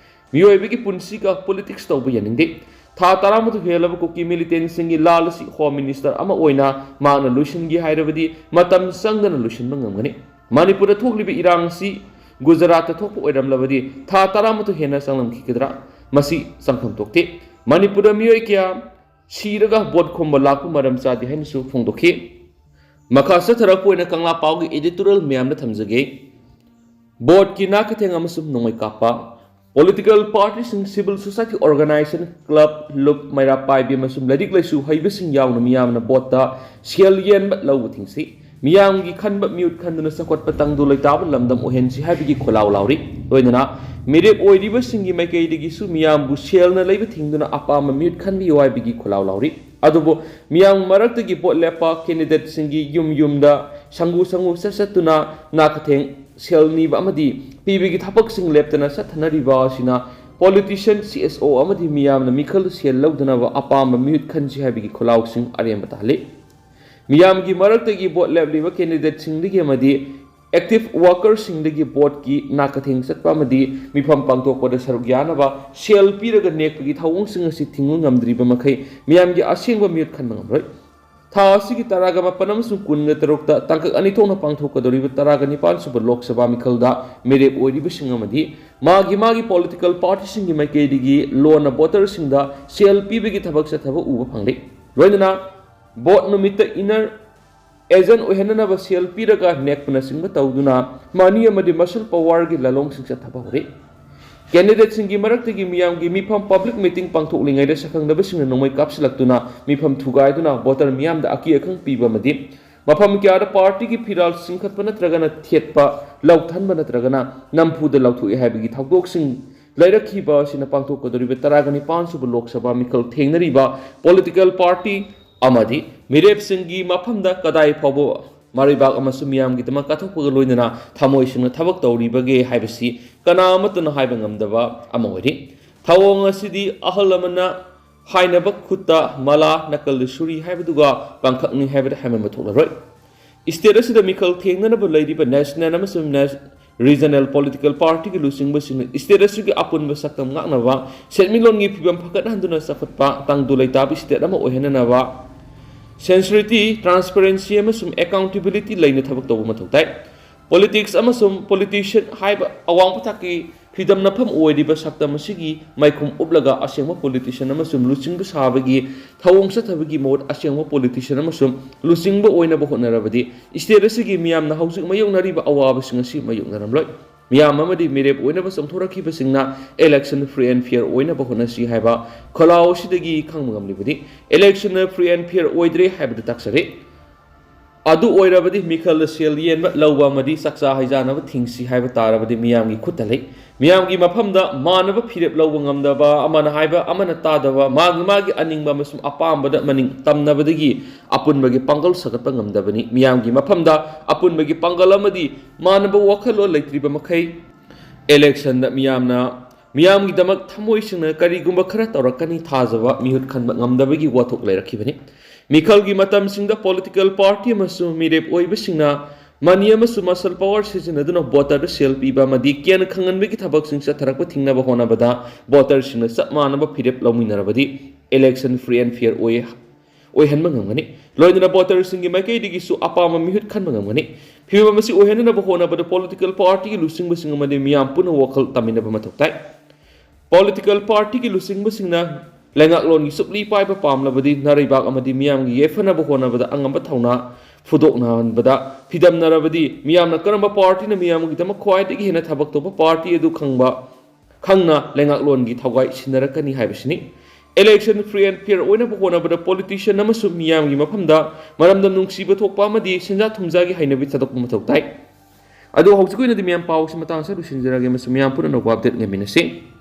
ꯃꯤꯑꯣꯏꯕꯒꯤ ꯄꯨꯟꯁꯤꯒ politics ꯇꯧꯕ ꯌꯥꯅꯤꯡꯗꯦ꯫ ꯊꯥ ꯇꯔꯥꯃꯥꯊꯣꯏ ꯍꯦꯜꯂꯕ ꯀꯨꯀꯤ ꯃꯤꯂꯤꯇꯦꯟꯁꯤꯡꯒꯤ ꯂꯥꯜ ꯑꯁꯤ Home Minister ꯑꯃ ꯑꯣꯏꯅ ꯃꯍꯥꯛꯅ ꯂꯣꯏꯁꯤꯟꯒꯦ ꯍꯥꯏꯔꯕꯗꯤ ꯃꯇꯝ ꯆꯪꯗꯅ ꯂꯣꯏꯁꯤꯟꯕ ꯉꯝꯒꯅꯤ꯫ ꯃꯅꯤꯄꯨꯔꯗ ꯊꯣꯛꯂꯤꯕ ꯏꯔꯥꯡ ꯑꯁꯤ ꯒꯨꯖꯔꯥꯠꯇ ꯊꯣꯛꯄ ꯑꯣꯏꯔꯝꯂꯕꯗꯤ ꯊꯥ ꯇꯔꯥꯃꯥꯊꯣꯏ ꯍꯦꯟꯅ ꯆꯪꯂꯝꯈꯤꯒꯗ꯭ꯔꯥ? ꯃꯁꯤ ꯆꯪꯐꯝ ꯊꯣꯛꯇꯦ꯫ ꯃꯅꯤꯄꯨꯔꯗ ꯃꯤꯑꯣꯏ ꯀꯌꯥ ꯁꯤꯔꯒ ꯚꯣꯠ ꯈꯣꯝꯕ ꯂꯥꯛꯄ ꯃꯔꯝ ꯆꯥꯗꯦ ꯍꯥꯏꯅꯁꯨ ꯐꯣꯡꯗꯣꯛꯈꯤ꯫ ꯃꯈꯥ ꯆꯠꯊꯔꯛꯄ ꯑꯣꯏꯅ ꯀꯪꯂꯥ ꯄꯥꯎꯒꯤ editorial ꯃꯌꯥꯝꯗ ꯊꯝꯖꯒꯦ꯫ ꯚꯣꯠꯀꯤ ꯅꯥꯀꯊꯦꯡ ꯑꯃꯁꯨꯡ ꯅꯣꯡꯃꯩ ꯀꯥꯞꯄ꯫ Political partyꯁꯤꯡ, civil society organization, club, ꯂꯨꯞ, ꯃꯩꯔꯥ ꯄꯥꯏꯕꯤ ꯑꯃꯁꯨꯡ ꯂꯥꯏꯔꯤꯛ ꯂꯥꯏꯁꯨ ꯍꯩꯕꯁꯤꯡ ꯌꯥꯎꯅ ꯃꯤꯌꯥꯝꯅ ꯚꯣꯠꯇ ꯁꯦꯜ ꯌꯦꯟꯕ ꯂꯧꯕ ꯊꯤꯡꯁꯤ꯫ ꯃꯤꯌꯥꯝꯒꯤ ꯈꯟꯕ ꯃꯤꯍꯨꯠ ꯈꯟꯗꯨꯅ ꯆꯥꯎꯈꯠꯄ ꯇꯪꯗꯨ ꯂꯩꯇꯥꯕ ꯂꯝꯗꯝ ꯑꯣꯏꯍꯟꯁꯤ ꯍꯥꯏꯕꯒꯤ ꯈꯣꯜꯂꯥꯎ ꯂꯥꯎꯔꯤ꯫ ꯂꯣꯏꯅꯅ ꯃꯤꯔꯦꯞ ꯑꯣꯏꯔꯤꯕꯁꯤꯡꯒꯤ ꯃꯥꯏꯀꯩꯗꯒꯤꯁꯨ ꯃꯤꯌꯥꯝꯕꯨ ꯁꯦꯜꯅ ꯂꯩꯕ ꯊꯤꯡꯗꯨꯅ ꯑꯄꯥꯝꯕ ꯃꯤꯍꯨꯠ ꯈꯟꯕꯤꯌꯨ ꯍꯥꯏꯕꯒꯤ ꯈꯣꯜꯂꯥꯎ ꯂꯥꯎꯔꯤ꯫ ꯑꯗꯨꯕꯨ ꯃꯤꯌꯥꯝ ꯃꯔꯛꯇꯒꯤ ꯚꯣꯠ ꯂꯦꯞꯄ candidateꯁꯤꯡꯒꯤ ꯌꯨꯝ ꯌꯨꯝꯗ ꯁꯪꯒꯨ ꯁꯪꯒꯨ ꯆꯠ ꯆꯠꯇꯨꯅ ꯅꯥꯀꯊꯦꯡ ꯁꯦꯜ ꯅꯤꯕ ꯑꯃꯗꯤ ꯄꯤꯕꯒꯤ ꯊꯕꯛꯁꯤꯡ ꯂꯦꯞꯇꯅ ꯆꯠꯊꯅꯔꯤꯕ ꯑꯁꯤꯅ politician, CSO ꯑꯃꯗꯤ ꯃꯤꯌꯥꯝꯅ ꯃꯤꯈꯜ ꯁꯦꯜ ꯂꯧꯗꯅꯕ ꯑꯄꯥꯝꯕ ꯃꯤꯍꯨꯠ ꯈꯟꯁꯤ ꯍꯥꯏꯕꯒꯤ ꯈꯣꯜꯂꯥꯎꯁꯤꯡ ꯑꯔꯦꯝꯕ ꯇꯥꯍꯜꯂꯤ꯫ ꯃꯤꯌꯥꯝꯒꯤ ꯃꯔꯛꯇꯒꯤ ꯚꯣꯠ ꯂꯦꯞꯂꯤꯕ candidateꯁꯤꯡꯗꯒꯤ ꯑꯃꯗꯤ active workerꯁꯤꯡꯗꯒꯤ ꯚꯣꯠꯀꯤ ꯅꯥꯀꯊꯦꯡ ꯆꯠꯄ ꯑꯃꯗꯤ ꯃꯤꯐꯝ ꯄꯥꯡꯊꯣꯛꯄꯗ ꯁꯔꯨꯛ ꯌꯥꯅꯕ ꯁꯦꯜ ꯄꯤꯔꯒ ꯅꯦꯛꯄꯒꯤ ꯊꯧꯑꯣꯡꯁꯤꯡ ꯑꯁꯤ ꯊꯤꯡꯕ ꯉꯝꯗ꯭ꯔꯤꯕ ꯃꯈꯩ ꯃꯤꯌꯥꯝꯒꯤ ꯑꯁꯦꯡꯕ ꯃꯤꯍꯨꯠ ꯈꯟꯕ ꯉꯝꯂꯣꯏ꯫ ꯊꯥ ꯑꯁꯤꯒꯤ ꯇꯔꯥꯒ ꯃꯥꯄꯟ ꯑꯃꯁꯨꯡ ꯀꯨꯟꯒ ꯇꯔꯨꯛꯇ ꯇꯥꯡꯀꯛ ꯑꯅꯤ ꯊꯣꯛꯅ ꯄꯥꯡꯊꯣꯛꯀꯗꯧꯔꯤꯕ ꯇꯔꯥꯒ ꯅꯤꯄꯥꯟ ꯁꯨꯕ ꯂꯣꯛ ꯁꯚꯥ ꯃꯤꯈꯜꯗ ꯃꯤꯔꯦꯞ ꯑꯣꯏꯔꯤꯕꯁꯤꯡ ꯑꯃꯗꯤ ꯃꯥꯒꯤ ꯃꯥꯒꯤ political partyꯁꯤꯡꯒꯤ ꯃꯥꯏꯀꯩꯗꯒꯤ ꯂꯣꯟꯅ voterꯁꯤꯡꯗ ꯁꯦꯜ ꯄꯤꯕꯒꯤ ꯊꯕꯛ ꯆꯠꯊꯕ ꯎꯕ ꯐꯪꯂꯤ꯫ ꯂꯣꯏꯅꯅ ꯚꯣꯠ ꯅꯨꯃꯤꯠꯇ inner agent ꯑꯣꯏꯍꯟꯅꯅꯕ ꯁꯦꯜ ꯄꯤꯔꯒ ꯅꯦꯛꯄꯅꯆꯤꯡꯕ ꯇꯧꯗꯨꯅ money ꯑꯃꯗꯤ muscle powerꯒꯤ ꯂꯥꯂꯣꯡꯁꯤꯡ ꯆꯠꯊꯕ ꯍꯧꯔꯤ꯫ Candidateꯁꯤꯡꯒꯤ ꯃꯔꯛꯇꯒꯤ ꯃꯤꯌꯥꯝꯒꯤ ꯃꯤꯐꯝ public meeting ꯄꯥꯡꯊꯣꯛꯂꯤꯉꯩꯗ ꯁꯛꯈꯪꯗꯕꯁꯤꯡꯅ ꯅꯣꯡꯃꯩ ꯀꯥꯞꯁꯤꯜꯂꯛꯇꯨꯅ ꯃꯤꯐꯝ ꯊꯨꯒꯥꯏꯗꯨꯅ voter ꯃꯤꯌꯥꯝꯗ ꯑꯀꯤ ꯑꯈꯪ ꯄꯤꯕ ꯑꯃꯗꯤ ꯃꯐꯝ ꯀꯌꯥꯗ partyꯒꯤ ꯐꯤꯔꯥꯜ ꯆꯤꯡꯈꯠꯄ ꯅꯠꯇ꯭ꯔꯒꯅ ꯊꯦꯠꯄ, ꯂꯧꯊꯟꯕ ꯅꯠꯇ꯭ꯔꯒꯅ ꯅꯝꯐꯨꯗ ꯂꯧꯊꯣꯛꯏ ꯍꯥꯏꯕꯒꯤ ꯊꯧꯗꯣꯛꯁꯤꯡ ꯂꯩꯔꯛꯈꯤꯕ ꯑꯁꯤꯅ ꯄꯥꯡꯊꯣꯛꯀꯗꯧꯔꯤꯕ ꯇꯔꯥꯒ ꯅꯤꯄꯥꯟ ꯁꯨꯕ ꯂꯣꯛ ꯁꯚꯥ ꯃꯤꯈꯜ ꯊꯦꯡꯅꯔꯤꯕ political party ꯑꯃꯗꯤ ꯃꯤꯔꯦꯞꯁꯤꯡꯒꯤ ꯃꯐꯝꯗ ꯀꯗꯥꯏ ꯐꯥꯎꯕ ꯃꯔꯩꯕꯥꯛ ꯑꯃꯁꯨꯡ ꯃꯤꯌꯥꯝꯒꯤꯗꯃꯛ ꯀꯠꯊꯣꯛꯄꯒ ꯂꯣꯏꯅꯅ ꯊꯃꯣꯏ ꯁꯦꯡꯅ ꯊꯕꯛ ꯇꯧꯔꯤꯕꯒꯦ ꯍꯥꯏꯕꯁꯤ ꯀꯅꯥ ꯑꯃꯠꯇꯅ ꯍꯥꯏꯕ ꯉꯝꯗꯕ ꯑꯃ ꯑꯣꯏꯔꯤ꯫ ꯊꯧꯑꯣꯡ ꯑꯁꯤꯗꯤ ꯑꯍꯜ ꯂꯃꯟꯅ ꯍꯥꯏꯅꯕ ꯈꯨꯠꯇ ꯃꯂꯥ ꯅꯥꯀꯜꯗ ꯁꯨꯔꯤ ꯍꯥꯏꯕꯗꯨꯒ ꯄꯥꯡꯈꯛꯅꯤ ꯍꯥꯏꯕꯗ ꯍꯥꯏꯃꯟꯕ ꯊꯣꯛꯂꯔꯣꯏ꯫ State ꯑꯁꯤꯗ ꯃꯤꯈꯜ ꯊꯦꯡꯅꯅꯕ ꯂꯩꯔꯤꯕ national ꯑꯃꯁꯨꯡ regional political partyꯒꯤ ꯂꯨꯆꯤꯡꯕꯁꯤꯡꯅ state ꯑꯁꯤꯒꯤ ꯑꯄꯨꯟꯕ ꯁꯛꯇꯝ ꯉꯥꯛꯅꯕ, ꯁꯦꯟꯃꯤꯠꯂꯣꯟꯒꯤ ꯐꯤꯕꯝ ꯐꯒꯠꯍꯟꯗꯨꯅ ꯆꯥꯎꯈꯠꯄ ꯇꯪꯗꯨ ꯂꯩꯇꯥꯕ state ꯑꯃ ꯑꯣꯏꯍꯟꯅꯅꯕ sincerity, transparency ꯑꯃꯁꯨꯡ accountability ꯂꯩꯅ ꯊꯕꯛ ꯇꯧꯕ ꯃꯊꯧ ꯇꯥꯏ꯫ Politics ꯑꯃꯁꯨꯡ politician ꯍꯥꯏꯕ ꯑꯋꯥꯡꯕ ꯊꯥꯛꯀꯤ ꯐ꯭ꯔꯤꯗꯝ ꯅꯐꯝ ꯑꯣꯏꯔꯤꯕ ꯁꯛꯇꯝ ꯑꯁꯤꯒꯤ ꯃꯥꯏꯈꯨꯝ ꯎꯞꯂꯒ ꯑꯁꯦꯡꯕ politician ꯑꯃꯁꯨꯡ ꯂꯨꯆꯤꯡꯕ ꯁꯥꯕꯒꯤ ꯊꯧꯑꯣꯡ ꯆꯠꯊꯕꯒꯤ ꯃꯍꯨꯠ ꯑꯁꯦꯡꯕ politician ꯑꯃꯁꯨꯡ ꯂꯨꯆꯤꯡꯕ ꯑꯣꯏꯅꯕ ꯍꯣꯠꯅꯔꯕꯗꯤ state ꯑꯁꯤꯒꯤ ꯃꯤꯌꯥꯝꯅ ꯍꯧꯖꯤꯛ ꯃꯥꯌꯣꯛꯅꯔꯤꯕ ꯑꯋꯥꯕꯁꯤꯡ ꯑꯁꯤ ꯃꯥꯌꯣꯛꯅꯔꯝꯂꯣꯏ꯫ ꯃꯤꯌꯥꯝ ꯑꯃꯗꯤ ꯃꯤꯔꯦꯞ ꯑꯣꯏꯅꯕ ꯆꯣꯡꯊꯣꯔꯛꯈꯤꯕꯁꯤꯡꯅ election free and fair ꯑꯣꯏꯅꯕ ꯍꯣꯠꯅꯁꯤ ꯍꯥꯏꯕ ꯈꯣꯜꯂꯥꯎ ꯑꯁꯤꯗꯒꯤ ꯈꯪꯕ ꯉꯝꯂꯤꯕꯗꯤ election free and fair ꯑꯣꯏꯗ꯭ꯔꯦ ꯍꯥꯏꯕꯗꯨ ꯇꯥꯛꯆꯔꯤ꯫ ꯑꯗꯨ ꯑꯣꯏꯔꯕꯗꯤ ꯃꯤꯈꯜꯗ ꯁꯦꯜ ꯌꯦꯟꯕ, ꯂꯧꯕ ꯑꯃꯗꯤ ꯆꯥꯛꯆꯥ ꯍꯩꯖꯥꯅꯕ ꯊꯤꯡꯁꯤ ꯍꯥꯏꯕ ꯇꯥꯔꯕꯗꯤ ꯃꯤꯌꯥꯝꯒꯤ ꯈꯨꯠꯇ ꯂꯩ꯫ ꯃꯤꯌꯥꯝꯒꯤ ꯃꯐꯝꯗ ꯃꯥꯟꯅꯕ ꯐꯤꯔꯦꯞ ꯂꯧꯕ ꯉꯝꯗꯕ, ꯑꯃꯅ ꯍꯥꯏꯕ ꯑꯃꯅ ꯇꯥꯗꯕ, ꯃꯥꯒꯤ ꯃꯥꯒꯤ ꯑꯅꯤꯡꯕ ꯑꯃꯁꯨꯡ ꯑꯄꯥꯝꯕꯗ ꯃꯅꯤꯡ ꯇꯝꯅꯕꯗꯒꯤ ꯑꯄꯨꯟꯕꯒꯤ ꯄꯥꯡꯒꯜ ꯁꯥꯒꯠꯄ ꯉꯝꯗꯕꯅꯤ꯫ ꯃꯤꯌꯥꯝꯒꯤ ꯃꯐꯝꯗ ꯑꯄꯨꯟꯕꯒꯤ ꯄꯥꯡꯒꯜ ꯑꯃꯗꯤ ꯃꯥꯟꯅꯕ ꯋꯥꯈꯜꯂꯣꯟ ꯂꯩꯇ꯭ꯔꯤꯕ ꯃꯈꯩ, ꯏꯂꯦꯛꯁꯟꯗ ꯃꯤꯌꯥꯝꯅ, ꯃꯤꯌꯥꯝꯒꯤꯗꯃꯛ ꯊꯃꯣꯏ ꯁꯦꯡꯅ ꯀꯔꯤꯒꯨꯝꯕ ꯈꯔ ꯇꯧꯔꯛꯀꯅꯤ ꯊꯥꯖꯕ ꯃꯤꯍꯨꯠ ꯈꯟꯕ ꯉꯝꯗꯕꯒꯤ ꯋꯥꯊꯣꯛ ꯂꯩꯔꯛꯈꯤꯕꯅꯤ꯫ ꯃꯤꯈꯜꯒꯤ ꯃꯇꯝꯁꯤꯡꯗ ꯄꯣꯂꯤꯇꯤꯀꯦꯜ ꯄꯥꯔꯇꯤ ꯑꯃꯁꯨꯡ ꯃꯤꯔꯦꯞ ꯑꯣꯏꯕꯁꯤꯡꯅ ꯃꯅꯤ ꯑꯃꯁꯨꯡ ꯃꯁꯜ ꯄꯥꯋꯔ ꯁꯤꯖꯤꯟꯅꯗꯨꯅ ꯚꯣꯇꯔꯗ ꯁꯦꯜ ꯄꯤꯕ ꯑꯃꯗꯤ ꯀꯦꯟ ꯈꯪꯍꯟꯕꯒꯤ ꯊꯕꯛꯁꯤꯡ ꯆꯠꯊꯔꯛꯄ ꯊꯤꯡꯅꯕ ꯍꯣꯠꯅꯕꯗ ꯚꯣꯇꯔꯁꯤꯡꯅ ꯆꯞ ꯃꯥꯟꯅꯕ ꯐꯤꯔꯦꯞ ꯂꯧꯃꯤꯟꯅꯔꯕꯗꯤ election free and fair ꯑꯣꯏ, ꯑꯣꯏꯍꯟꯕ ꯉꯝꯒꯅꯤ꯫ ꯂꯣꯏꯅꯅ ꯚꯣꯇꯔꯁꯤꯡꯒꯤ ꯃꯥꯏꯀꯩꯗꯒꯤꯁꯨ ꯑꯄꯥꯝꯕ ꯃꯤꯍꯨꯠ ꯈꯟꯕ ꯉꯝꯒꯅꯤ꯫ ꯐꯤꯕꯝ ꯑꯁꯤ ꯑꯣꯏꯍꯟꯅꯕ ꯍꯣꯠꯅꯕꯗ ꯄꯣꯂꯤꯇꯤꯀꯦꯜ ꯄꯥꯔꯇꯤꯒꯤ ꯂꯨꯆꯤꯡꯕꯁꯤꯡ ꯑꯃꯗꯤ ꯃꯤꯌꯥꯝ ꯄꯨꯟꯅ ꯋꯥꯈꯜ ꯇꯥꯃꯤꯟꯅꯕ ꯃꯊꯧ ꯇꯥꯏ꯫ ꯄꯣꯂꯤꯇꯤꯀꯦꯜ ꯄꯥꯔꯇꯤꯒꯤ ꯂꯨꯆꯤꯡꯕꯁꯤꯡꯅ ꯂꯩꯉꯥꯛꯂꯣꯟꯒꯤ ꯆꯨꯞꯂꯤ ꯄꯥꯏꯕ ꯄꯥꯝꯂꯕꯗꯤ ꯅꯥꯔꯩꯕꯥꯛ ꯑꯃꯗꯤ ꯃꯤꯌꯥꯝꯒꯤ ꯌꯥꯏꯐꯅꯕ ꯍꯣꯠꯅꯕꯗ ꯑꯉꯝꯕ ꯊꯧꯅꯥ ꯐꯨꯗꯣꯛꯅꯍꯟꯕꯗ ꯐꯤꯗꯝꯅꯔꯕꯗꯤ ꯃꯤꯌꯥꯝꯅ ꯀꯔꯝꯕ ꯄꯥꯔꯇꯤꯅ ꯃꯤꯌꯥꯝꯒꯤꯗꯃꯛ ꯈ꯭ꯋꯥꯏꯗꯒꯤ ꯍꯦꯟꯅ ꯊꯕꯛ ꯇꯧꯕ ꯄꯥꯔꯇꯤ ꯑꯗꯨ ꯈꯪꯕ, ꯈꯪꯅ ꯂꯩꯉꯥꯛꯂꯣꯟꯒꯤ ꯊꯧꯒꯥꯏ ꯁꯤꯟꯅꯔꯛꯀꯅꯤ ꯍꯥꯏꯕꯁꯤꯅꯤ꯫ Election free and fair ꯑꯣꯏꯅꯕ ꯍꯣꯠꯅꯕꯗ ꯄꯣꯂꯤꯇꯤꯁꯤꯌꯟ ꯑꯃꯁꯨꯡ ꯃꯤꯌꯥꯝꯒꯤ ꯃꯐꯝꯗ ꯃꯔꯝꯗꯝ ꯅꯨꯡꯁꯤꯕ ꯊꯣꯛꯄ ꯑꯃꯗꯤ ꯁꯦꯟꯖꯥ ꯊꯨꯝꯖꯥꯒꯤ ꯍꯩꯅꯕꯤ ꯊꯥꯗꯣꯛꯄ ꯃꯊꯧ ꯇꯥꯏ꯫ ꯑꯗꯣ ꯍꯧꯖꯤꯛꯀꯤ ꯑꯣꯏꯅꯗꯤ ꯃꯌꯥꯝ ꯄꯥꯎꯁꯤ ꯃꯇꯥꯡ ꯑꯁꯤꯗ ꯂꯣꯏꯁꯤꯟꯖꯔꯒꯦ ꯑꯃꯁꯨꯡ ꯃꯌꯥꯝ ꯄꯨꯟꯅ ꯑꯅꯧꯕ ꯑꯞꯗꯦꯠ ꯉꯥꯏꯃꯤꯟꯅꯁꯤ꯫